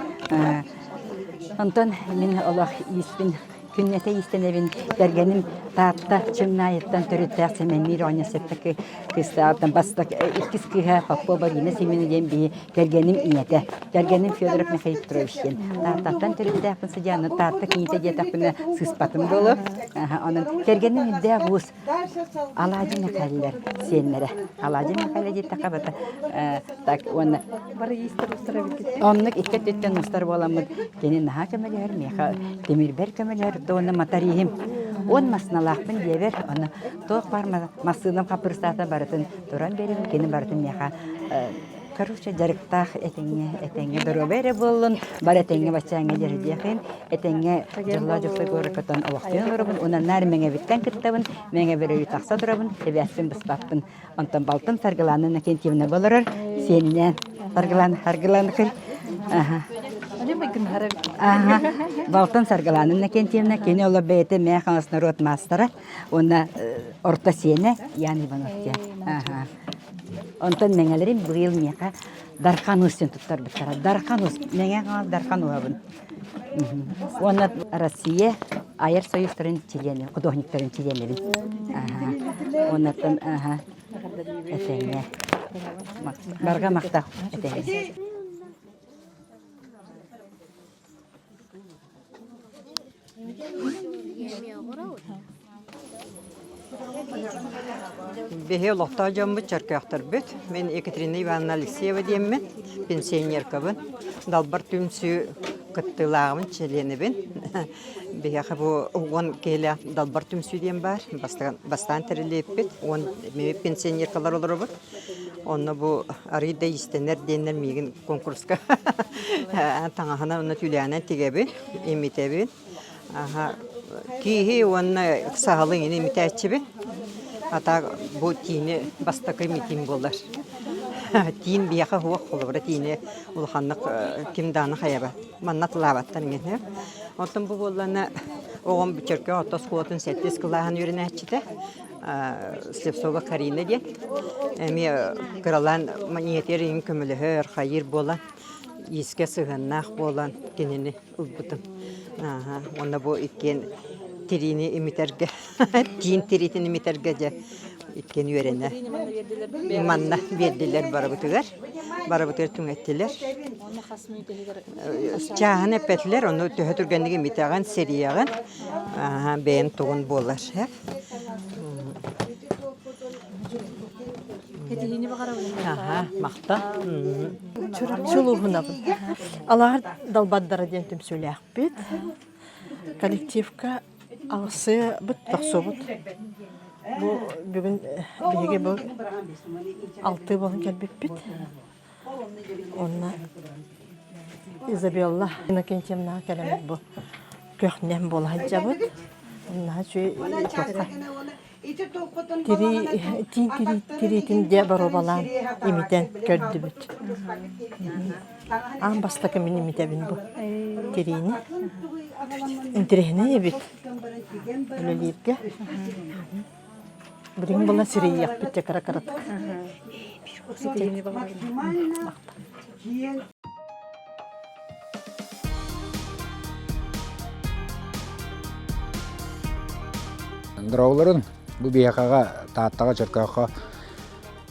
Онтон мин олох ииспин Күннэтэ иистэнэбин, кэргэним Таатта Чымнаайыттан төрүттээх Сэмэнниир оҕонньор сэттэ кыыстааҕыттан бастакы иккис кыыһа Попова Рина Семеновна диэн биһи кэргэним ийэтэ. Кэргэним Федоров Михаил Петрович диэн. Тааттаттан төрүттээхпин сыдьааны Таатта кийиитэ диэтэхпинэ сыыспатым буолуо. Онон кэргэним үрдээх уус Алаадьы Мэхээлилэр сиэннэрэ. Алаадьы Мэхээлэ диэтэххэ бата так уонна Бары иистэр устар эбиккит. Оннук икки өттүттэн устар буоламмыт кини наһаа көмөлөһөр, миэхэ тимирбэр көмөлөһөр, уонна моториһым. Уон массыыналаахпын диэбэр, аны туох баар массыынам хаппырыстаата барытын туран биэрэбин, кини барытын миэхэ короче дьарыктаах этэҥҥэ этэҥҥэ доруобай эрэ буоллун, бары этэҥҥэ баччааҥҥа дьарыдиэхин, этэҥҥэ дьоллоох дьоксой куораккатан олохтуйан олоробун, уонна наар Мэҥэбиттэн кыттабын, Мэҥэбэр өрүү тахса турабын, эбээспин быспаппын. Онтон балтым Саргылаана Иннокентьевна олорор, сиэнинээн Саргылаана Саргылаана көр. Аха. Балтым Саргылаана Иннокентьевна, кини олор бэйэтэ Мэҥэ Хаҥалас норуот маастара уонна орто сиэнэ Ян Иванов диэн. Аха. Онтон мэҥэлэрим быйыл миэхэ Дархан Уус диэн туттарбыттара. Дархан Уус, Мэҥэ Хаҥалас Дархан Ууһабын. Уонна Россия айар союзтарын чилиэнэ, художниктарын чилиэнэбин. Уоннаттан этэҥҥэ. Барҕа махтал этэҥҥэ. Биһи олохтоох дьоммут чөркөөхтөрбүт. Мин Екатерина Ивановна Алексеева диэммин, пенсионеркабын, Далбар түмсүү кыттыылааҕын чилиэнэбин. Биһиэхэ бу уон киһилээх Далбар түмсүү диэн баар. Бастаан тэриллибиппит. Уон пенсионеркалар олоробут. Онно бу арыый да иистэнэр диэннэр миигин конкурска таҥаһынан уонна түүлээҕинэн тигэбин, имитэбин. Аха, кииһи уонна саһылы иҥин имитээччибин. А так бу тиини бастакы имитиим буолар. Тиин биһиэхэ суох, холобура тиини улаханнык ким даҕаны хайабат. Манна тылаабаттар иҥин. Оттон бу буоллаҕына оҕом Чөркөөх орто оскуолатын сэттис кылааһын үөрэнээччитэ. Слепцова Карина диэн. Эмиэ кыралаан маньетер иһин көмөлөһөр, хайыыр буолан, иискэ сыһыаннаах буолан кинини ылбытым. Уонна бу иккиэн тириини имитэргэ, тиин тириитин имитэргэ дьэ иккиэн үөрэнэ. Манна биэрдилэр барыбытыгар. Барыбытыгар түҥэттилэр. Чааһын эппэтилэр, ону төһө түргэнник имитэҕин, сэрийэҕин, бэйэм тугун буолар. Кэтиһиини баҕарабын. Аха, махта. Чурапчы улууһунабын. Алаҕар далбардара диэн түмсүүлээхпит. Коллективка аҕысыабыт, тохсуобут. Бу бүгүн биһиги бу алтыы буолан кэлбиппит. Уонна Изабелла Иннокентьевнаҕа кэлэммит бу көхнэм буола сылдьабыт. Наһаа үчүгэй туохха тирии тиин тириитин дьэ боруобалаан имитэн көрдүбүт. Аан бастакы мин имитэбин бу тириини. Интэриэһинэй эбит үлэлииргэ. Билигин була сирийиэхпит дьэ кыра-кыратык. Дороолорун бу биһиэхэҕэ Тааттаҕа Чөркөөххө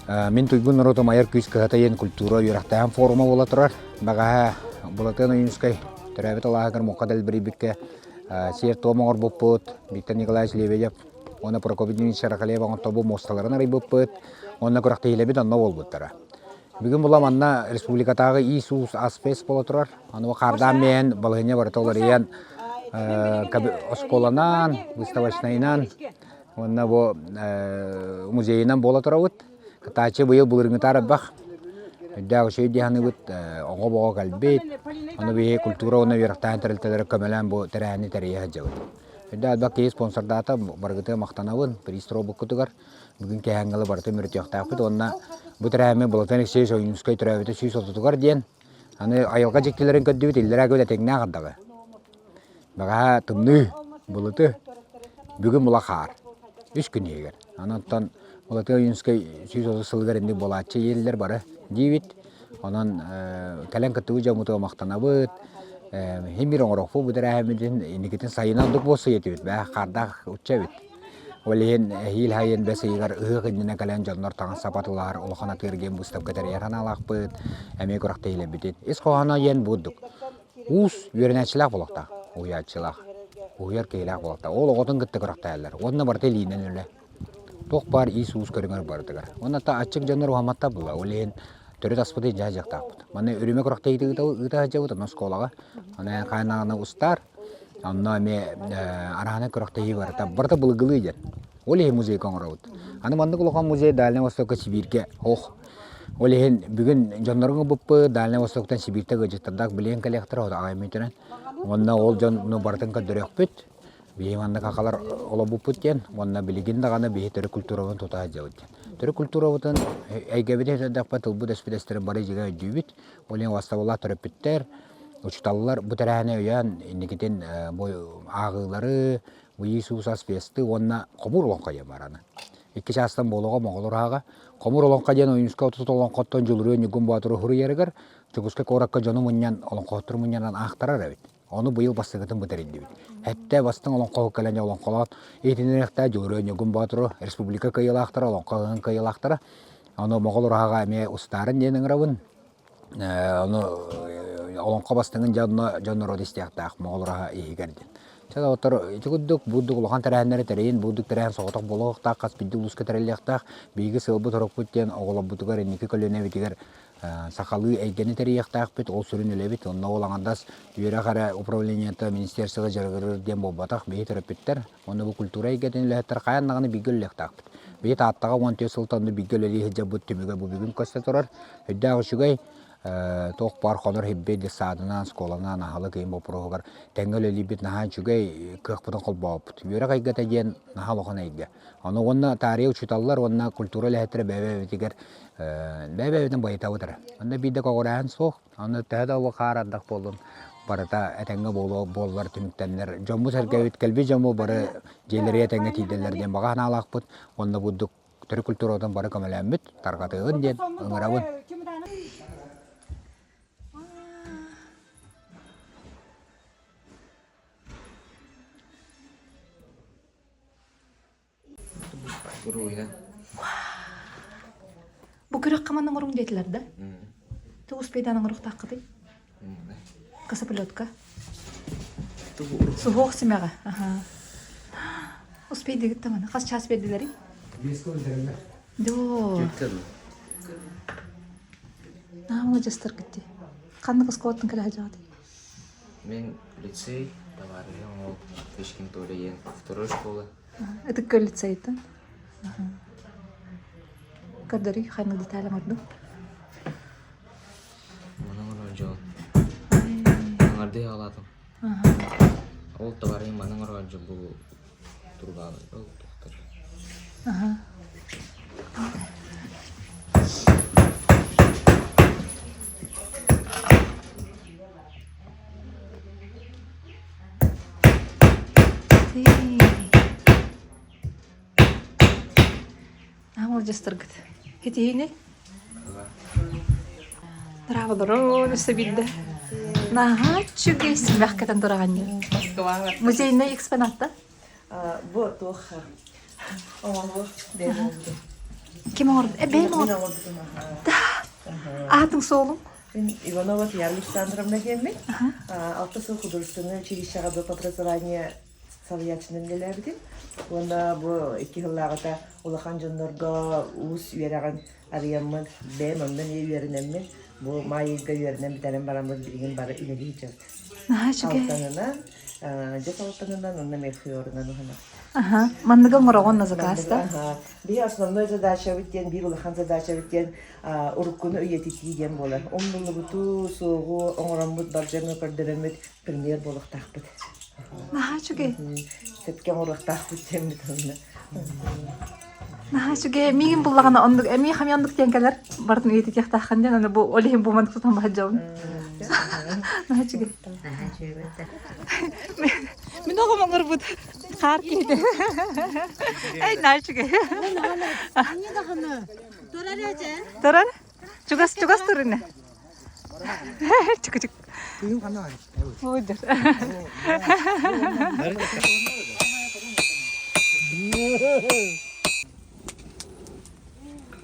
Мин туйгун норуотум айар күүс кыһата диэн культура үөрэхтээһин форума буола турар. Бэҕэһээ Былатыан Ойуунускай төрөөбүт алааһыгар муҥха дэлбэрийбиккэ сиэр-туом оҥорбуппут. Виктор Николаевич Лебедев уонна Прокопий Дмитриевич Шарахалиев оҥоттобу муосталарын арыйбыппыт. Уонна күрэхтэһиилэрбит онно буолбуттара. Бүгүн була манна республикатааҕы иис-уус ас-фест буола турар. Аны хаардаан миэн балаһыанньа барыта уларыйан оскуоланан, выставочнайынан уонна бу музейынан буола турабыт. Кытааччы быйыл былырыҥҥытаар элбэх. Өйдөөх үчүгэй дии саныыбыт. Оҕо-боҕо кэлбит. Ону биһи культура уонна үөрэхтээһин тэрилтэлэрэ көмөлөөн бу тэрээһини тэрийэ сылдьабыт. Өйдөөх элбэх киһи спонсордаата, барыгытыгар махтанабын приз туруорбуккутугар. Бүгүн киэһээҥҥи барытын мүрүтүөхтээхпит уонна бу тэрээһиммит Былатыан Алексеевич Ойуунускай төрөөбүтэ 130-угар диэн аны айылҕа дьиктилэрин көрдүбүт, иллэрээ күн этиҥнээх ардаҕы. Бэҕэһээ тымныы, былыты, бүгүн була хаар. Үс күн иһигэр. Аны оттон Былатыан Ойуунускай 130 сылыгар инник буолааччы иһиллэр бары диибит. Онон кэлэн кыттыбыт дьоммутугар махтанабыт. Иһин биир оҥоруохпут бу тэрээһиммитин инникитин сайына ордук буолсуй этибит. Бээ хаардаах учча эбит. Ол иһин эһиил сайын бэс ыйыгар ыһыах иннинэ кэлэн дьоннор таҥас-сап атылаһар улахан атыы-эргиэн быыстапка тэрийэр санаалаахпыт. Эмиэ күрэхтэһиилэрбитин. Ис хоһооно диэн бурдук. Уус үөрэнээччилээх буолуохтаах, уһуйааччылаах. Уһуйар киһилээх буолуохтаах. Ол оҕотун кытта күрэхтэһэллэр. Уонна барыта илиинэн үлэ. Туох баар иис-уус көрүҥэр барытыгар. Уонна та аччык дьоннор уһамматтар була. Ол иһин төрүт аспыты илдьэ сылдьыахтаахпыт. Маны үрүмэ күрэхтэһиитэ ыыта сылдьабыт, онно оскуолаҕа. Аны хаһан устаар. Онно эмиэ араһанан күрэхтэһии барыта. Барыта былыргылыы диэн. Ол иһин музейга оҥоробут. Аны маннык улахан музей Дальнай Востокка Сибииргэ ох. Ол иһин бүгүн дьоннорун ылбыппыт Дальнай Востоктан Сибииртэ ыалдьыттардаах билиэн кэлиэхтэрэ аҕай мүнтэнэн. Уонна ол дьон барытын көрдөрүөхпүт. Биһи маннык акалар олорбуппут диэн уонна билигин даҕаны биһи төрүт культурабытын тута сылдьабыт диэн. Төрүт культурабытын эйгэбитин өйдөөхпө тылбыт өспүт бары дьиҥэ өйдүүбүт. Ол иһин убастабыллаах төрөппүттэр, учууталлар бу тэрээһини өйөөн инникитин бу ааҕыылары, бу Иисус асбесты уонна хомуур олоҥхо диэн баар аны. Икки чаастан буолуоҕа моҕол ураһаҕа. Хомуур олоҥхо диэн Ойуунускай отут олоҥхоттон Дьулуруйа Ньургун Боотуру суруйарыгар Дьокуускай куоракка дьону мунньан олоҥхоһуттары мунньанан аахтарар эбит. Ону быйыл бастакытын бытарыйдыбыт. Хэттэ бастыҥ олоҥхоһут кэлэн олоҥхолоон иһитиннэриэхтээх Дьулуруйа Ньургун Боотуру республика кыайыылаахтара, олоҥхо ыһыаҕын кыайыылаахтара. Ону Моҕол ураһаҕа эмиэ устаарын диэн ыҥырабын. Ону олоҥхо бастыҥын дьонно дьон норуот истиэхтээх Моҕол ураһа иһигэр диэн. Чэ доҕоттор, ити курдук бурдук улахан тэрээһиннэри тэрийин, бурдук тэрээһин соҕотох буолуохтаах, хас биирдии улууска тэриллиэхтээх. Биһиги сыалбыт-сорукпут диэн оҕолорбутугар инники көлүөнэбитигэр сахалыы эйгэни тэрийиэхтээхпит, ол сүрүн үлэбит. Онно ол аҥардас үөрэх эрэ управлениета, министерство дьарыгырыр диэн буолбатах, биһи төрөппүттэр уонна бу культура эйгэтин үлэһиттэр хайаан даҕаны бииргэ үлэлиэхтээхпит. Биһи Тааттаҕа 14 сылтан онно бииргэ үлэлии сылдьарбыт түмүгэ бу бүгүн көстө турар. Өйдөөх үчүгэй, туох баар хонор хибби детсадынан, школанан, аһылык ыйын боппуруоһугар тэҥҥэ үлэлиирбит наһаа үчүгэй, кыахпытын холбообуппут. Үөрэх эйгэтэ диэн наһаа улахан эйгэ. Ону уонна таарыйа учууталлар уонна культура үлэһиттэрэ бэйэ-бэйэбитигэр бэйэ-бэйэбитин байытабыт эрэ. Онно биир да көҕүрээһин суох. Онно төһө да хаар ардах буоллун. барыта этэҥҥэ буолуо буоллар түмүктэннэр дьоммут-сэргэбит кэлбит дьоммут бары дьиэлэригэр этэҥҥэ тиийдэллэр диэн баҕа санаалаахпыт уонна бурдук төрүт культуратын бары көмөлөөммүт тарҕатыаҕын диэн ыҥырабын. Бу күрэххэ манна оҥоруҥ диэтилэр да? Тугу успейдаан оҥоруохтааххытый? Косоплетка. Суһуох симэҕэ. Аха. Успейдыгыт тамана. Хас час биэрдилэрий? Доо. Наһаа маладьыастаргыт дии. Ханнык оскуолаттан кэлэ сылдьаҕытый? Мин лицей, товарищым уол Фишкин Толя диэн второй школа. Ытык Күөл лицейиттэн. Көрдөрүй, ханнык деталь оҥордуҥ? Маны оҥорор дьон. Аҥардыы аҕалаатым. Ол товарыһым маны оҥорор дьон бу турбаалы ол тохтор. Наһаа мэлдьэстэргит. Кэтиһиини? Нравыларын өссө биирдэ. Наһаа үчүгэй симэх кэтэн тураҕын дии. Музейнай экспонатта? Бу туох оҥоһу бэйэм оҥорбутум. Ким оҥорбут? Э, бэйэм оҥорбутум. Да. Аатыҥ суолуҥ? Мин Иванова Туяра Александровна диэммин. Алта сыл художественнай училищеҕа доп. Образование салайааччынан үлэлээбитим. Уонна бу икки сыллааҕыта улахан дьоннорго уус үөрэҕин арыйаммын, бэйэм онно эмиэ үөрэнэммин, бу маай ыйга үөрэнэн бүтэрэн бараммын билигин бары үлэлии сылдьабыт. Наһаа үчүгэй. Алтанынан, дьэс алтанынан уонна мельхиорунан уһанабыт. Аха, манныгы оҥороҕун на заказ да? Аха. Биһи основной задачабыт диэн, биир улахан задачабыт диэн уруккуну үйэтитии диэн буолар. Умнуллубуту, суоҕу оҥороммут, бар дьоҥҥо көрдөрөммүт премьер буолуохтаахпыт. Наһаа үчүгэй. Сөпкө оҥоруохтаахпыт диэммит онно. Наһаа үчүгэй. Миигин буллаҕына оннук эмиэ хамыйа оннук диэн кэлэр. Барытын үйэтитиэхтааххын диэн аны бу ол иһин бу маннык тутан баһадьабын. Наһаа үчүгэй. Наһаа үчүгэй. Мин оҕом оҥорбут хаар киһитэ. Эй, наһаа үчүгэй. Турар? Чугас, чугас тур ини. Чук-чук. Ой,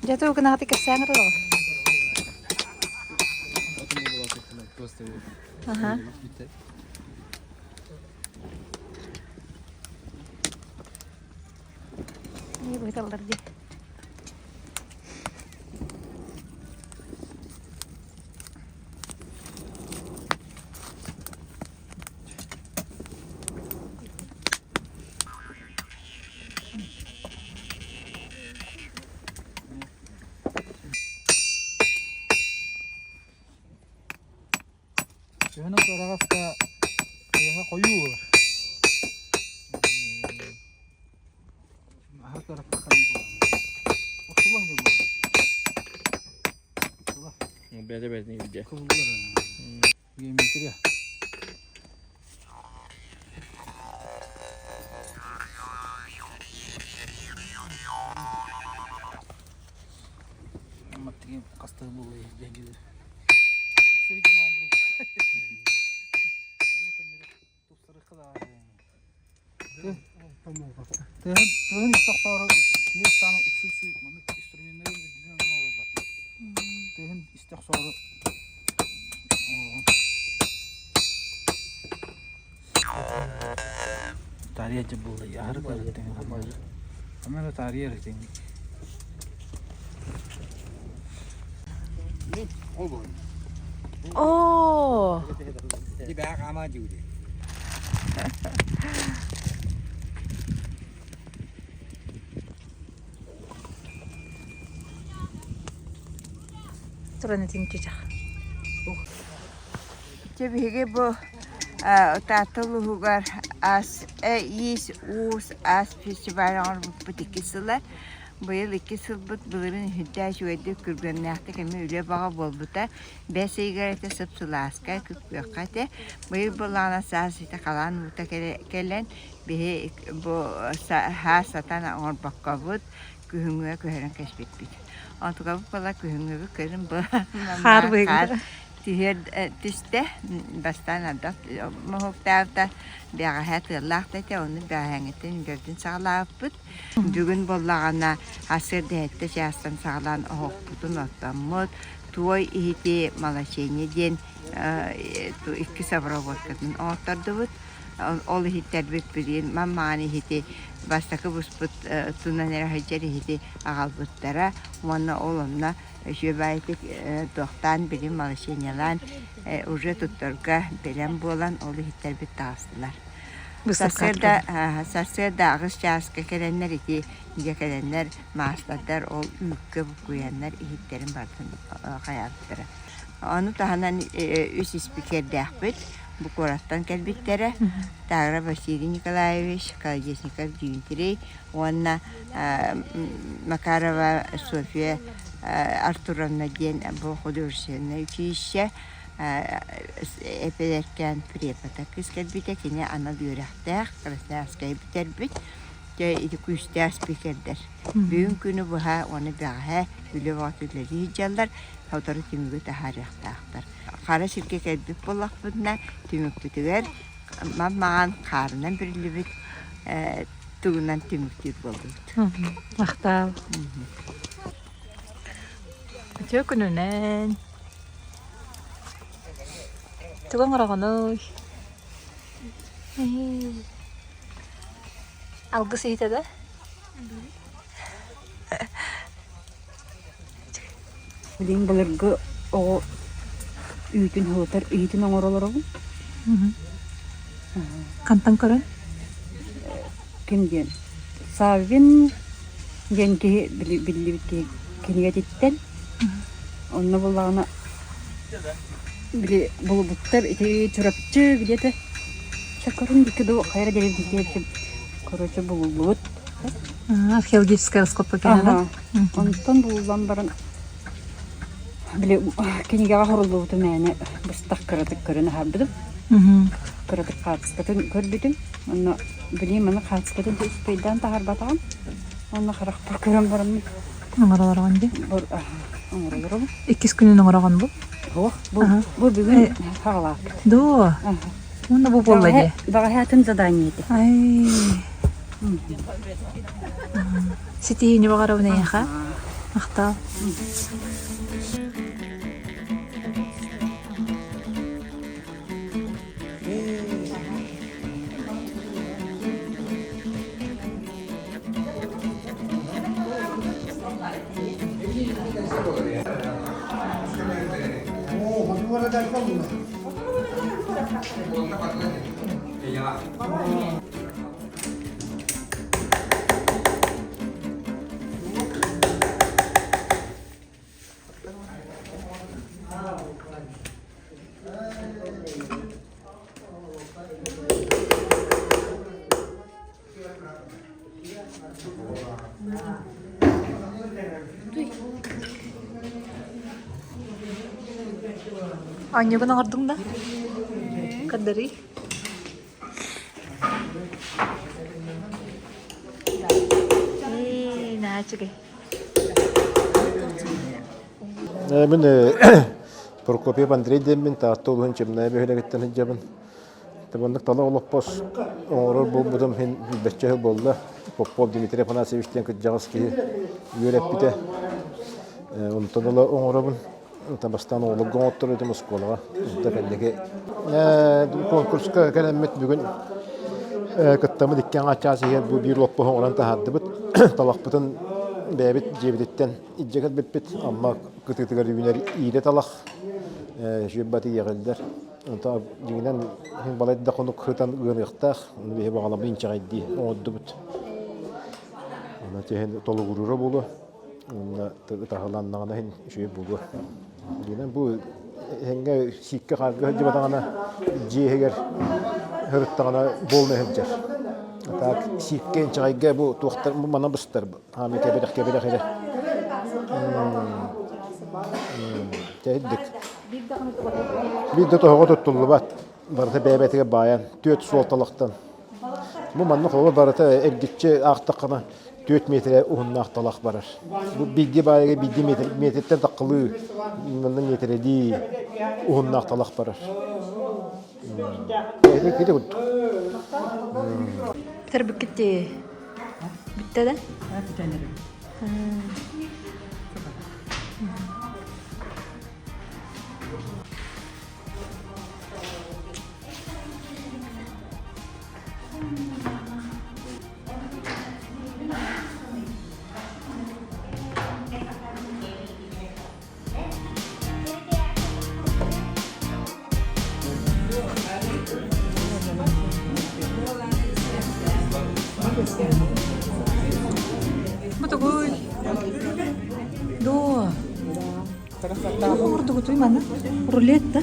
Дьэ, тугу гынаҕытый кэпсээн эрэ Аха. Не быһыталлар дии. Төһөнөн кыараҕас да тыаһа хойуу буолар. Аһар кыараппакка Охсулла сылдьар буолар. Охсулла. Бэйэтэ бэйэтин илдьэ. Кыбыллар. Геометрия. Маттыгын хастыы буолла дьэҥкилэр. Тыһын истохтору киир сааны ыксы маннык инструменнары үрдүнэн оҥороллор. Тыһын истохтору Таарыйа дьэ буолла аһары кыарыттыҥ Ханна да таарыйа эрэтиҥ Оо! Туран этин чычах. Дьэ биһиги бу Таатта улууһугар ас иис уус ас фестиваль оҥорбуппут икки сыла. Быйыл икки сылбыт былырыын үһүрдээх үчүгэйдик күргүөмнээхтик эмиэ үлэ бөҕө буолбута. Бэс ыйыгар этэ сып-сылааска, күп-күөххэ этэ. Быйыл буоллаҕына саас ити халаан уута кэлэн биһи бу саас сатаан оҥорбоккобут күһүҥҥүгэ көһөрөн кэспиппит. Онтукабыт буола күһүҥҥүбүт көрүн бу Хаар быһыгар. түһүөр түстэ. Бастаан ардах моһуоктаабыта бэҕэһээ тыаллаах да этэ, ону бэҕэһээҥҥиттэн үлэбитин саҕалаабыппыт. Бүгүн буоллаҕына сарсыарда сэттэ чаастан саҕалаан оһохпутун оттоммут, туой иһити молочение диэн иккис обработкатын оҥоттордубут. Ол иһиттэрбит билигин маммаҕан иһити бастакы буспут тунан эрэ сылдьар иһити аҕалбыттара уонна ол онно үчүгэйдик туохтаан билим молочениелаан уже туттарга бэлэм буолан ол иһиттэрбит таҕыстылар. Сарсыарда, сарсыарда аҕыс чааска кэлэннэр ити дьэ кэлэннэр маастардар ол үүккэ буккуйаннар иһиттэрин барытын хайаабыттара. Ону таһынан үс испикэрдээхпит бу куораттан кэлбиттэрэ. Тагра Василий Николаевич, Колодезников Дмитрий уонна Макарова Софья Артуровна диэн бу художественнай училище эпэрэркээн препода кыыс кэлбитэ, кини анал үөрэхтээх, Красноярскайы бүтэрбит, дьэ ити күүстээх спикердэр. Бүгүн күнү быһа уонна бэҕэһээ үлэ бөҕөтө үлэлии сылдьаллар, сотору түмүгү таһаарыахтаахтар. Хара сиргэ кэлбит буоллахпытына, түмүкпүтүгэр мам-маҕан хаарынан бүрүллүбүт тугунан түмүктүүр буоллубут. Махтал. Үтүө күнүнэн. Тугу оҥороҕунуй? Алгыс иһитэ да? Билигин былыргы оҕо үүтүн уһутар иһитин оҥоро олоробун. Хантан көрөн? Ким диэн? Саввин диэн киһи биллибит киһи кинигэтиттэн. Онно буллаҕына били булбуттар ити Чурапчы где-то Чакырын диэки дуу хайа эрэ диэки короче булуллубут. Археологическая раскопка кэһэҕин? Онтон булуллан баран били кинигэҕэ хоруллубуту мээнэ быстах кыратык көрөн аһарбытым. Кыратык хаартыскатын көрбүтүм. Онно билигин маны хаартыскатын успейдаан таһаарбатаҕым. Онно харахпар көрөн бараммын Оҥоролороҕун дии? Оҥоролоробун. Иккис күнүн оҥороҕун бу? Суох. Бу, бу бүгүн саҕалаабыт. Доо. Уонна бу буолла дии. Бэҕэһээ атын задание этэ. Ай. Ситиһиини баҕарабын эйиэхэ. Махтал. Оонньуугун оҥордуҥ да? Көрдөрүй. Ээ, наһаа үчүгэй. Мин Прокопьев Андрей диэммин Таатта улууһун Чемная бөһүөлэгиттэн сылдьабын. Маннык тала олоппос оҥорор буолбутум иһин бэччэ сыл буолла. Попов Дмитрий Афанасьевич диэн кырдьаҕас киһи үөрэппитэ. Онтон ыла оҥоробун. Бастаан оҕолорго оҥотторо этим оскуолаҕа. Онто кэнники конкурска кэлэммит бүгүн кыттаммыт икки аҥаар чаас иһигэр бу биир олоппоһу оҥорон таһаардыбыт. Талахпытын бэйэбит дьиэбититтэн илдьэ кэлбиппит. Амма кытыытыгар үүнэр иирэ талах сүөббаты иэҕиллэр. Онтон дьиҥинэн иһин балай да хонук сытан ыаныахтаах, ону биһи баҕалабын инчэҕэйдии оҥордубут. Онон иһин толугуруура буолуо, уонна ытаһаланнаҕына иһин үчүгэй буолуо. Дьиҥинэн бу иһиҥҥэ сииккэ хаарга сылдьыбатаҕына дьиэ иһигэр сырыттаҕына буолна сылдьар. Так, сииккэ инчэҕэйгэ бу туохтар бу мана быстар хаамыы кэбирэх кэбирэх эрэ. Тэйдик. Биир да тоһоҕо туттуллубат. Барыта бэйэ-бэйэтигэр баайан түөрт суолталахтан. Бу маннык холобур барыта эргиччи аахтаххына түөрт миэтэрэ уһуннаах талах барар. Бу биирдии баайыга биирдии миэтэр, миэтэрэттэн таххалыы манна миэтэрэлии уһуннаах талах барар. Ити курдук. Бүтэрбиккит дии. Бүттэ да? Бүтэн эрэр. Бу тугуй? Дуо. Оҥордугутуй маны? Рулет да?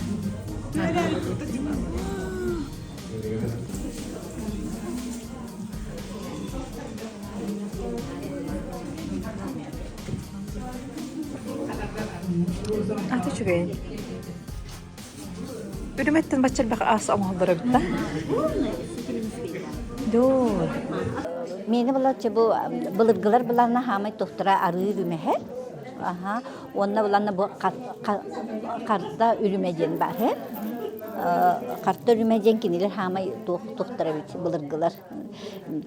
Ата үчүгэй. Үрүмэттэн бачча элбэх ас оҥоһуллар эбит да? Доо. Миэнэ булаччы бу былыргылар буланна хаамай тухтара арыы үрүмэһэ. Аха. Уонна буланна бу карта үрүмэ диэн бар э. Карта үрүмэ диэн кинилэр хаамай туох тухтара эбит былыргылар.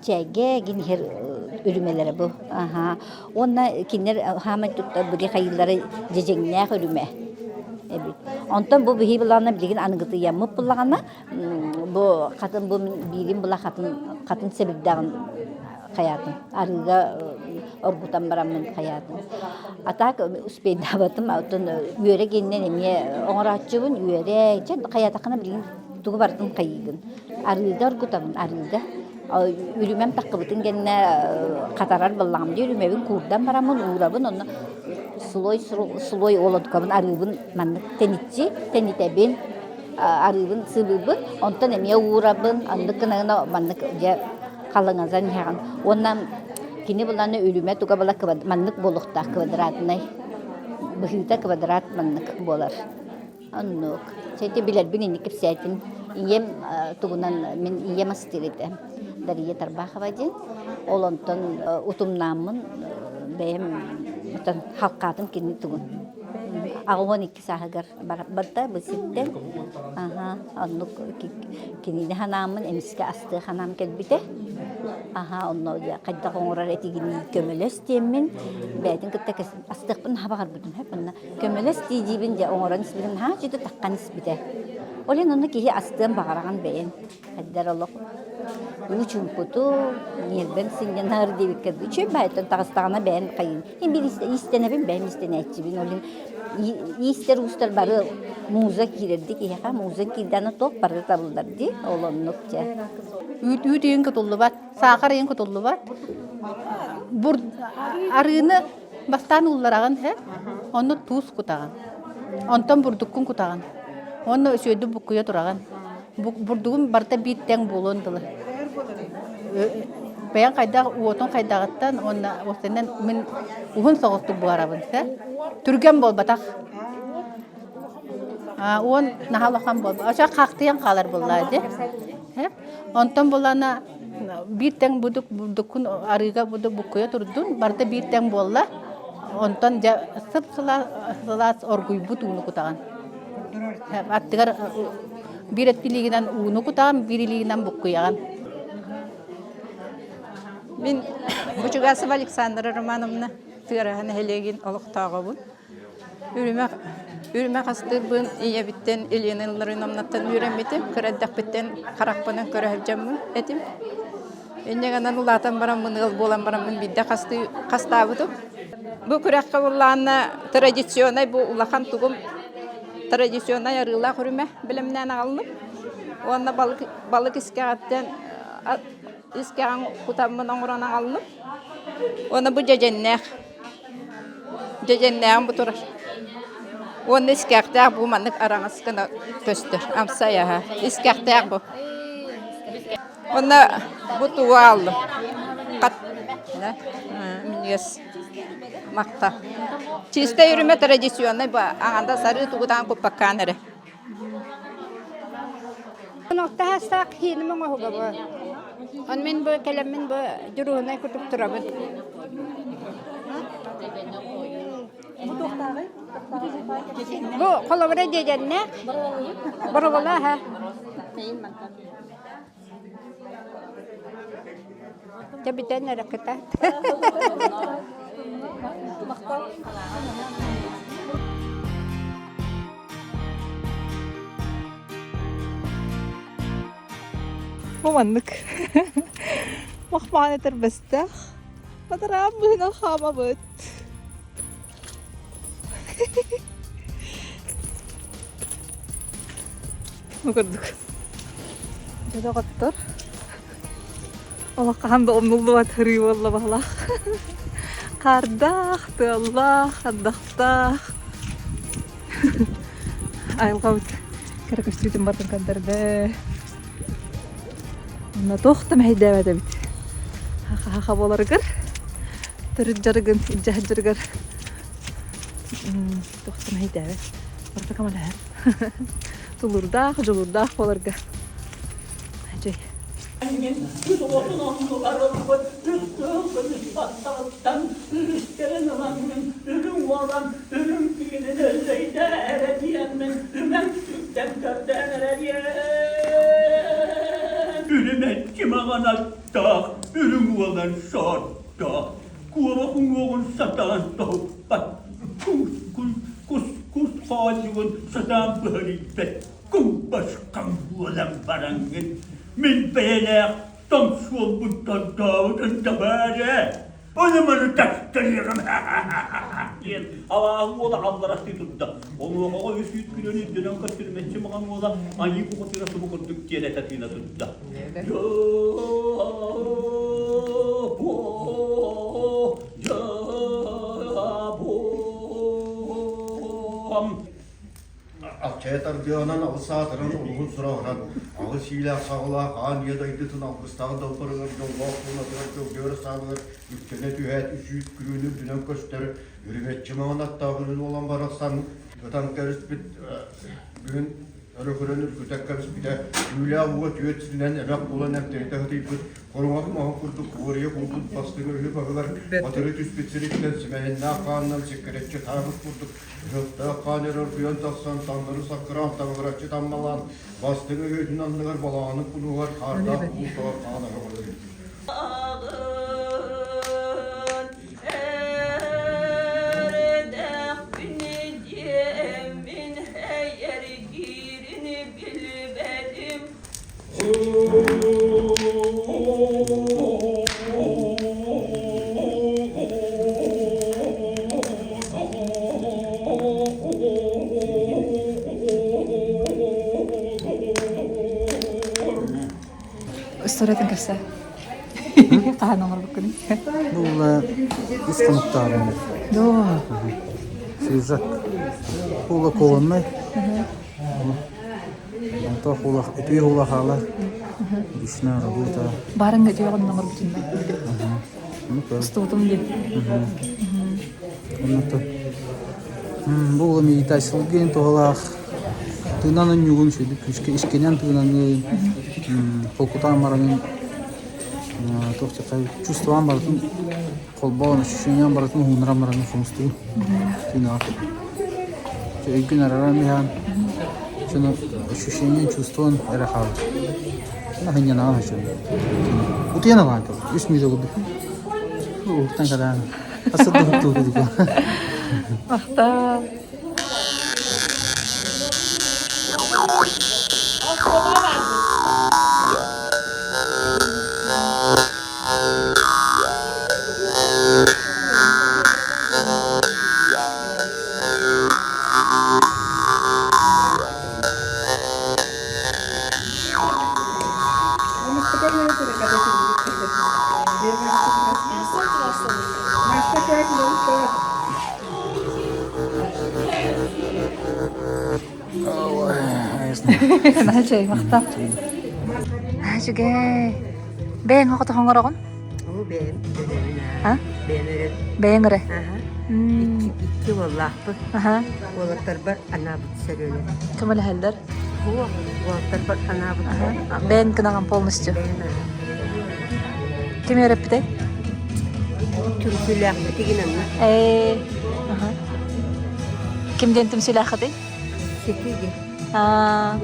Чэйгэ гинihер үрүмэлэрэ бу. Аха. Уонна кинилэр хаамай туттар били хайыылары дьэдьэҥнээх үрүмэ эбит. Онтон бу биһи булаҕына билигин аныгытыйаммыт буллаҕына бу хатын бу биирин була хатын хатын сэбирдэҕин хайаатын арыыга оргутан бараммын хайаатын. А так успейдаабатым оттон үөрэ гиннэн эмиэ оҥорооччубун үөрэ чэ хайаатаххына билигин тугу барытын хайыыгын. Арыыга оргутабын арыыга Үрүмэм таххыбытын кэннэ хатарар буоллаҕым дии, үрүмэбин куурдан бараммын уурабын, онно слой слой олодкабын арыыбын маннык тэниччи тэнитэбин, арыыбын сыбыыбын, онтон эмиэ уурабын, оннук гына гына маннык дьэ халыҥазан иһэҕин. Уонна кини буланы үрүмэ туга була маннык буолуохтаах квадратнай быһыыта квадрат маннык буолар. Оннук. Чэ, билэрбин инник кэпсээтим. Ийэм тугунан мин ийэм астыыр этэ. Дария Тарбахова диэн. Ол онтон утумнааммын бэйэм отон халкаатым кини тугун. 82 сааһыгар барда бу сиртэн. Аха, оннук кинини ханааммын эмискэ астыы ханаам кэлбитэ. Аха, онно хайдах оҥорор этигиний көмөлөс диэммин бэйэтин кытта астыахпын наһаа баҕарбытым. Онно Көмөлөс дии-диибин дьэ оҥорон испитим наһаа дьүдэ таххан испитэ. Ол иһин онно киһи астыан баҕараҕын бэйэҥ. Хайдар олох уу чуҥкуту, ньиэрбэҥ сынньанар диэбиккэ үчүгэй баайтан таҕыстаҕына бэйэм хайыын. Мин биир иистэнэбин, бэйэм иистэнээччибин. Ол иһин иистэр уустар бары муза киирэрдик киһиэхэ муза киирдэҕинэ туох барыта табыллар дии. Ол оннук дьэ. Үүт үүт иһин кутуллубат, саахар иһин кутуллубат. Бур арыыны Бастаан ууллараҕын һэ, онно туус кутаҕын. Онтон бурдуккун кутаҕын. Уонна үчүгэйдик буккуйа тураҕын. Бурдугун барыта биир тэҥ буолуон дылы. Бэйэҥ хайдах уотун хайдаҕыттан уонна уоттанан мин уһун соҕустук буһарабын сэ. Түргэн буолбатах. Уон наһаа улахан буолбат. Очо хаахтыйан хаалар буоллаа дии. Онтон булана биир тэҥ будук бурдуккун арыыга будук буккуйа турдун, барыта биир тэҥ буолла. Онтон дьэ сып-сылаас оргуйбут ууну кутаҕын. Аттыгар биир илиигинэн ууну кутаҕын, биир илиигинэн буккуйаҕын. Мин Бучугасова Александра Романовна Тыараһа нэһилиэгин олохтооҕобун. Үрүмэх үрүмэх астыырбын ийэбиттэн Елена Илларионовнаттан үөрэммитим. Кыра эрдэхпиттэн харахпынан көрө сылдьаммын этим. Инньэ гынан улаатан бараммын, ыал буолан бараммын биирдэ хастыы хастаабытым. Бу күрэххэ буллаанна традиционнай бу улахан тугум традиционнай арыылаах үрүмэ бэлэмнээн аҕаллым. Уонна балык балык искэҕиттэн искэҕин кутаммын оҥорон аҕаллым. Уонна бу дьэдьэннээх Дьэдьэннээҕим бу турар. Уонна искэхтээх бу маннык араҥас гына көстөр. Амсай аһа. Искэхтээх бу. Онно бу тугу ааллым? Хат минньигэс махта. Чистай үрүмэ традиционный бу аҥанда сарыы тугутаан куппаккаан эрэ. Оттаһастаах кииним оҥоһуга бу. Он мин бу кэлэммин бу дьуруһунай курдук турабын. Бу холобура дьэдьэннээх, бороболааһа. Дьэ бүтэн эрэ кытаат. Бу маннык махмаан этэрбэстээх бадараан быһынан хаамабыт. Бу курдук. Дьэ доҕоттор, олох хаһан да умнуллубат ырыы буолла баһылаах. Хаардаах, тыаллаах, ардахтаах. Айылҕабыт кэрэ көстүүтүн барытын көрдөрдө. Онно туох да мэһэйдээбэт эбит. Хаха буоларыгар, төрүт дьарыгын илдьэ сылдьарыгар туох да мэһэйдээбэт. Барыта көмөлөһөр. Тулуурдаах, дьулуурдаах буоларга. Дьэй. Мин үс оҕотун оннугар ылбыт үс кыһыл көмүс баттаҕыттан үһүстэрин ылан мин үрүҥ уолан үрүҥ киинин өллөйдөө эрэ диэммин үҥэн сүктэн көрдөөн эрэ диэн Үрүмэччи маҥан аттаах үрүҥ уолан соттоох куобах уҥуоҕун сатаан тоһуппат кус кус хоонньугун сатаан быһарыйбат куҥ-басхаҥ буолан бараҥҥын мин бэйэлээх тоҥ суолбун тордообутун да баар ээ ону маны тастарыаҕым диэн алааһы уола алларастыы турда онуохаҕа үс үүт күнүн үрдүнэн көстүрүмэччи маҥан уола айыы бухатыыра субу курдук диэн этэ тыына турда Алчайа тардыаҕынан алыс аатыран улуһун сураҕынан, аҕыс иилээх саҕалаах аан ийэ дойдутун алгыстаах далбарыгар дьоллоох туонатыгар дьолгуйар саалыгар үктэнэ түһээт үс үүт күрүөнү үрдүнэн көстөр үрүмэччи маҥан аттаах үрүн уолан барахсан ытан кэбиспит бүгүн өрө көрөн үргүтэн кэбиспитэ түүлээх уот үөт сиринэн эмэх буолан эмтэритэ сытыйбыт хоруҥах маһын курдук уоруйа кулбут бастыҥ үһү баһыгар батыры түспүт сириттэн симэһиннээх хаанынан сиккирэччи таабыт курдук Ыһыктаах хаан өр оргуйан тахсан, таҥнары саккыраан таҥыраччы таммалаан, бастыҥ өһүөтүн анныгар балаҕанын кунуһугар хаардаах куултаҕар хаан аһаҕалар эбит. Историятын кэпсээ. Хаһан оҥорбуккун? Бу үс хонуктааҕым. Доо. Свежак. Кула колоннай. Онто хула үтүө хула хаала. Ручная работа. Барыҥ үтүө оҕонньор оҥорбутун да. Устубутум дии. Оннуктан бу медитациялгын туһалаах тыынан онньугун сүдү күүскэ искэнэн тыынаны холкутаан баранын туох чувствован барытын холбоон ощущением барытын уһуннаран баран хомустугун тыынаҕа өйгүн араран иһэн сону ощущение чувствуан эрэ хаалар хынньанаҕа хочу утуйан алаан үс мүнүүтэ курдук уһуктан кадаан асырдыһыттуу Махтал. Наһаа махтал. Үчүгэй. Бэйэҥ оҕото хоҥороҕун? Оо, бэйэм өрөбүн А? аа. Бэйэм өрөм. Бэйэҥ өрө. Аха. Икки уоллаахпын. Аха. Уолаттарбар анаабыт сөрүөлэр. Көмөлөһөллөр. Суох, уолаттарбар анаабыт Аха. Бэйэҥ гынаҕын полностью. Бэйэм өрөм. Ким үөрэппитэй? Түмсүүлээхпитигин анна. Ээ. Аха. Ким диэн түмсүүлээххитий? Ситиги. Аа.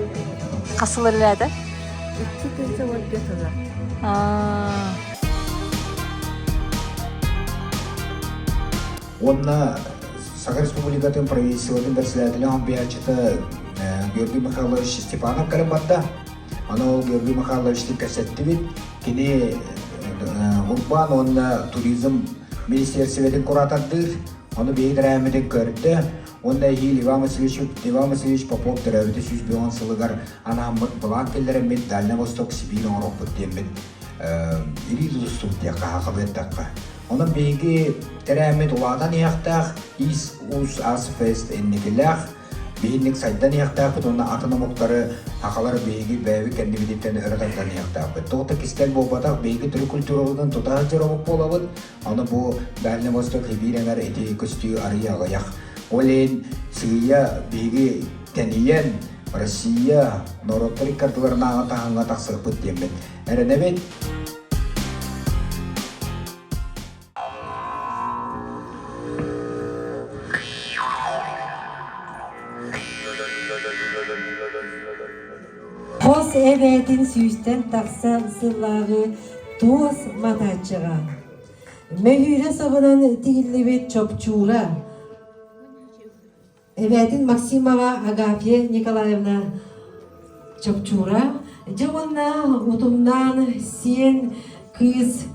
Хас сыл үлэлээтэ? 2 тыла. Аа. Уонна Саха Республикатын правительствотын председателя хомпуйааччыта Георгий Михайлович Степанов кэлэн барда. Аны ол Георгий Михайловичтыын кэпсэттибит. Кини урбаан уонна туризм министиэристибэтин куратордыыр. Ону биһиги тэрээһиммитин көрдө. Уонна эһиил Иван Васильевич, Иван Васильевич Попов төрөөбүтэ 105 сылыгар анааммыт былаан киллэрэммит Дальний Восток Сибиир оҥоруохпут диэммит илии тутустубут диэххэ сахалыы эттэххэ. Онон биһиги тэрээһиммит улаатан иһиэхтээх, Ис Уус Ас Фест инникилээх, биһинник сайдан иһиэхтээхпит уонна атын омуктары сахалар биһиги бэйэбит кэннибититтэн өрө тардан иһиэхтээхпит. Тоҕо да кистэл буолбатах, биһиги төрүт культурабытын тута сылдьар омук буолабыт. Аны бу Дальний Восток Сибиир эҥэр ити көстүү арыйа аҕыйах. Ол иһин сыыйа биһиги тэнийэн Россия норуоттар икки ардыларынааҕы таһымҥа тахсыахпыт диэммит эрэнэбит. Хос эбээтин сүүстэн тахса сыллааҕы туос матааччыга Мөһүүрэ сабынан тигиллибит чопчуура Эбээтин Максимова Агафья Николаевна чопчуура дьэ уонна утумнаан сиэн кыыс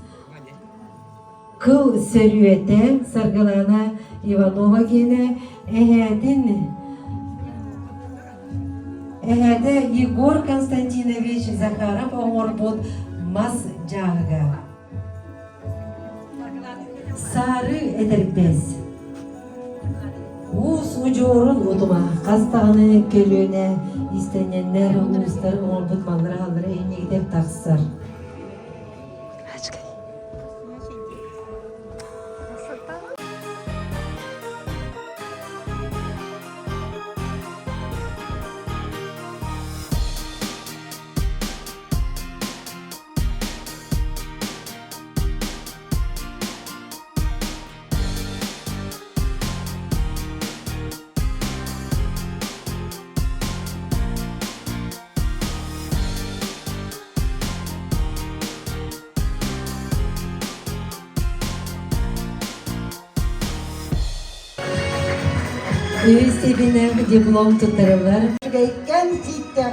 кыл сөрүөтэ Саргылана Иванова гиэнэ эһээтин эһээтэ Егор Константинович Захаров оҥорбут мас дьааһыга. Саары этэрбэс Уус удьуорун утума хас даҕаны көлүөнэ иистэнньэннэр уустар оҥорбут маллара-халлара иннигитэр тахсар. Үһүс степеннээх диплом туттарыллар. Үчүгэйкээн сииттэ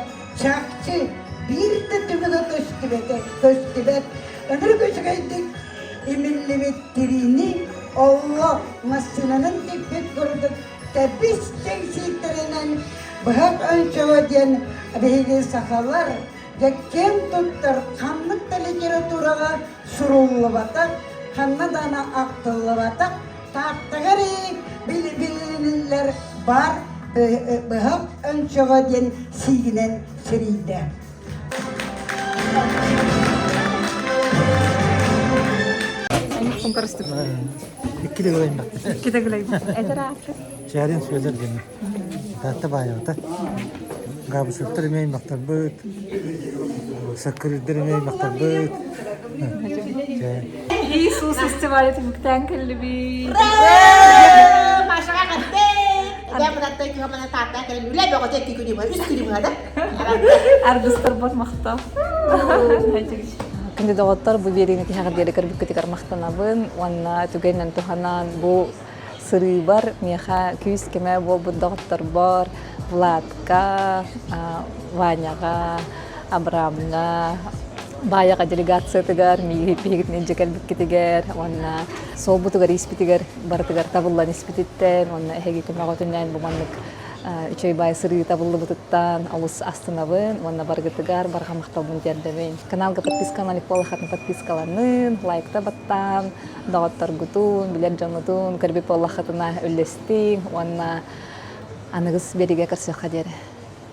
чахчы биир да түбүгэ көстүбэтэ көстүбэт. Ынырык үчүгэйдик имиллибит тириини олло массыынанан тикпит курдук тэбис-тэҥ сииттэринэн быһах өнчөҕө диэн биһиги сахалар дьэ киэн туттар ханнык да литератураҕа суруллубатах, ханна даҕаны ахтыллыбатах Тааттаҕа эрэ билиниллэр бар быһах өнчөҕө диэн сиигинэн сирийдэ. Икки да гылайбат. Икки да гылайбат. Этэр аакка? Чээрин Сүөдэр диэн. Таатта баайабыта. Габышевтар эмиэ аймахтарбыт. Саккырыырдар эмиэ аймахтарбыт. Иисус фестиваля түмүктээн кэллибит. Машаға қатты. Үлэ бөҕөтө икки күнү үс күнү быһа да. Аргыстарбар махтал. Күндү доҕоттор, бу биэриини тиһэҕэр диэри көрбүккүтүгэр махтанабын уонна түгэнинэн туһанан бу сырыыбар миэхэ күүс-көмө буолбут доҕотторбор Владка, Ваняҕа, Абрамҥа, Баайаҕа делегациятыгар, биһигитин илдьэ кэлбиккитигэр уонна суолбутугар испитигэр барытыгар табыллан испититтэн уонна эһиги көмөҕүтүнэн бу маннык үчүгэй баай сырыы табыллыбытыттан олус астынабын уонна барыгытыгар барҕа махталбын тиэрдэбин. Каналга подпискалан илик подпискаланын, лайкта баттаан, доҕотторгутун, билэр дьоҥҥутун көрбүт буоллаххытына үллэстиҥ уонна аныгыс биэриигэ көрсүөххэ диэри.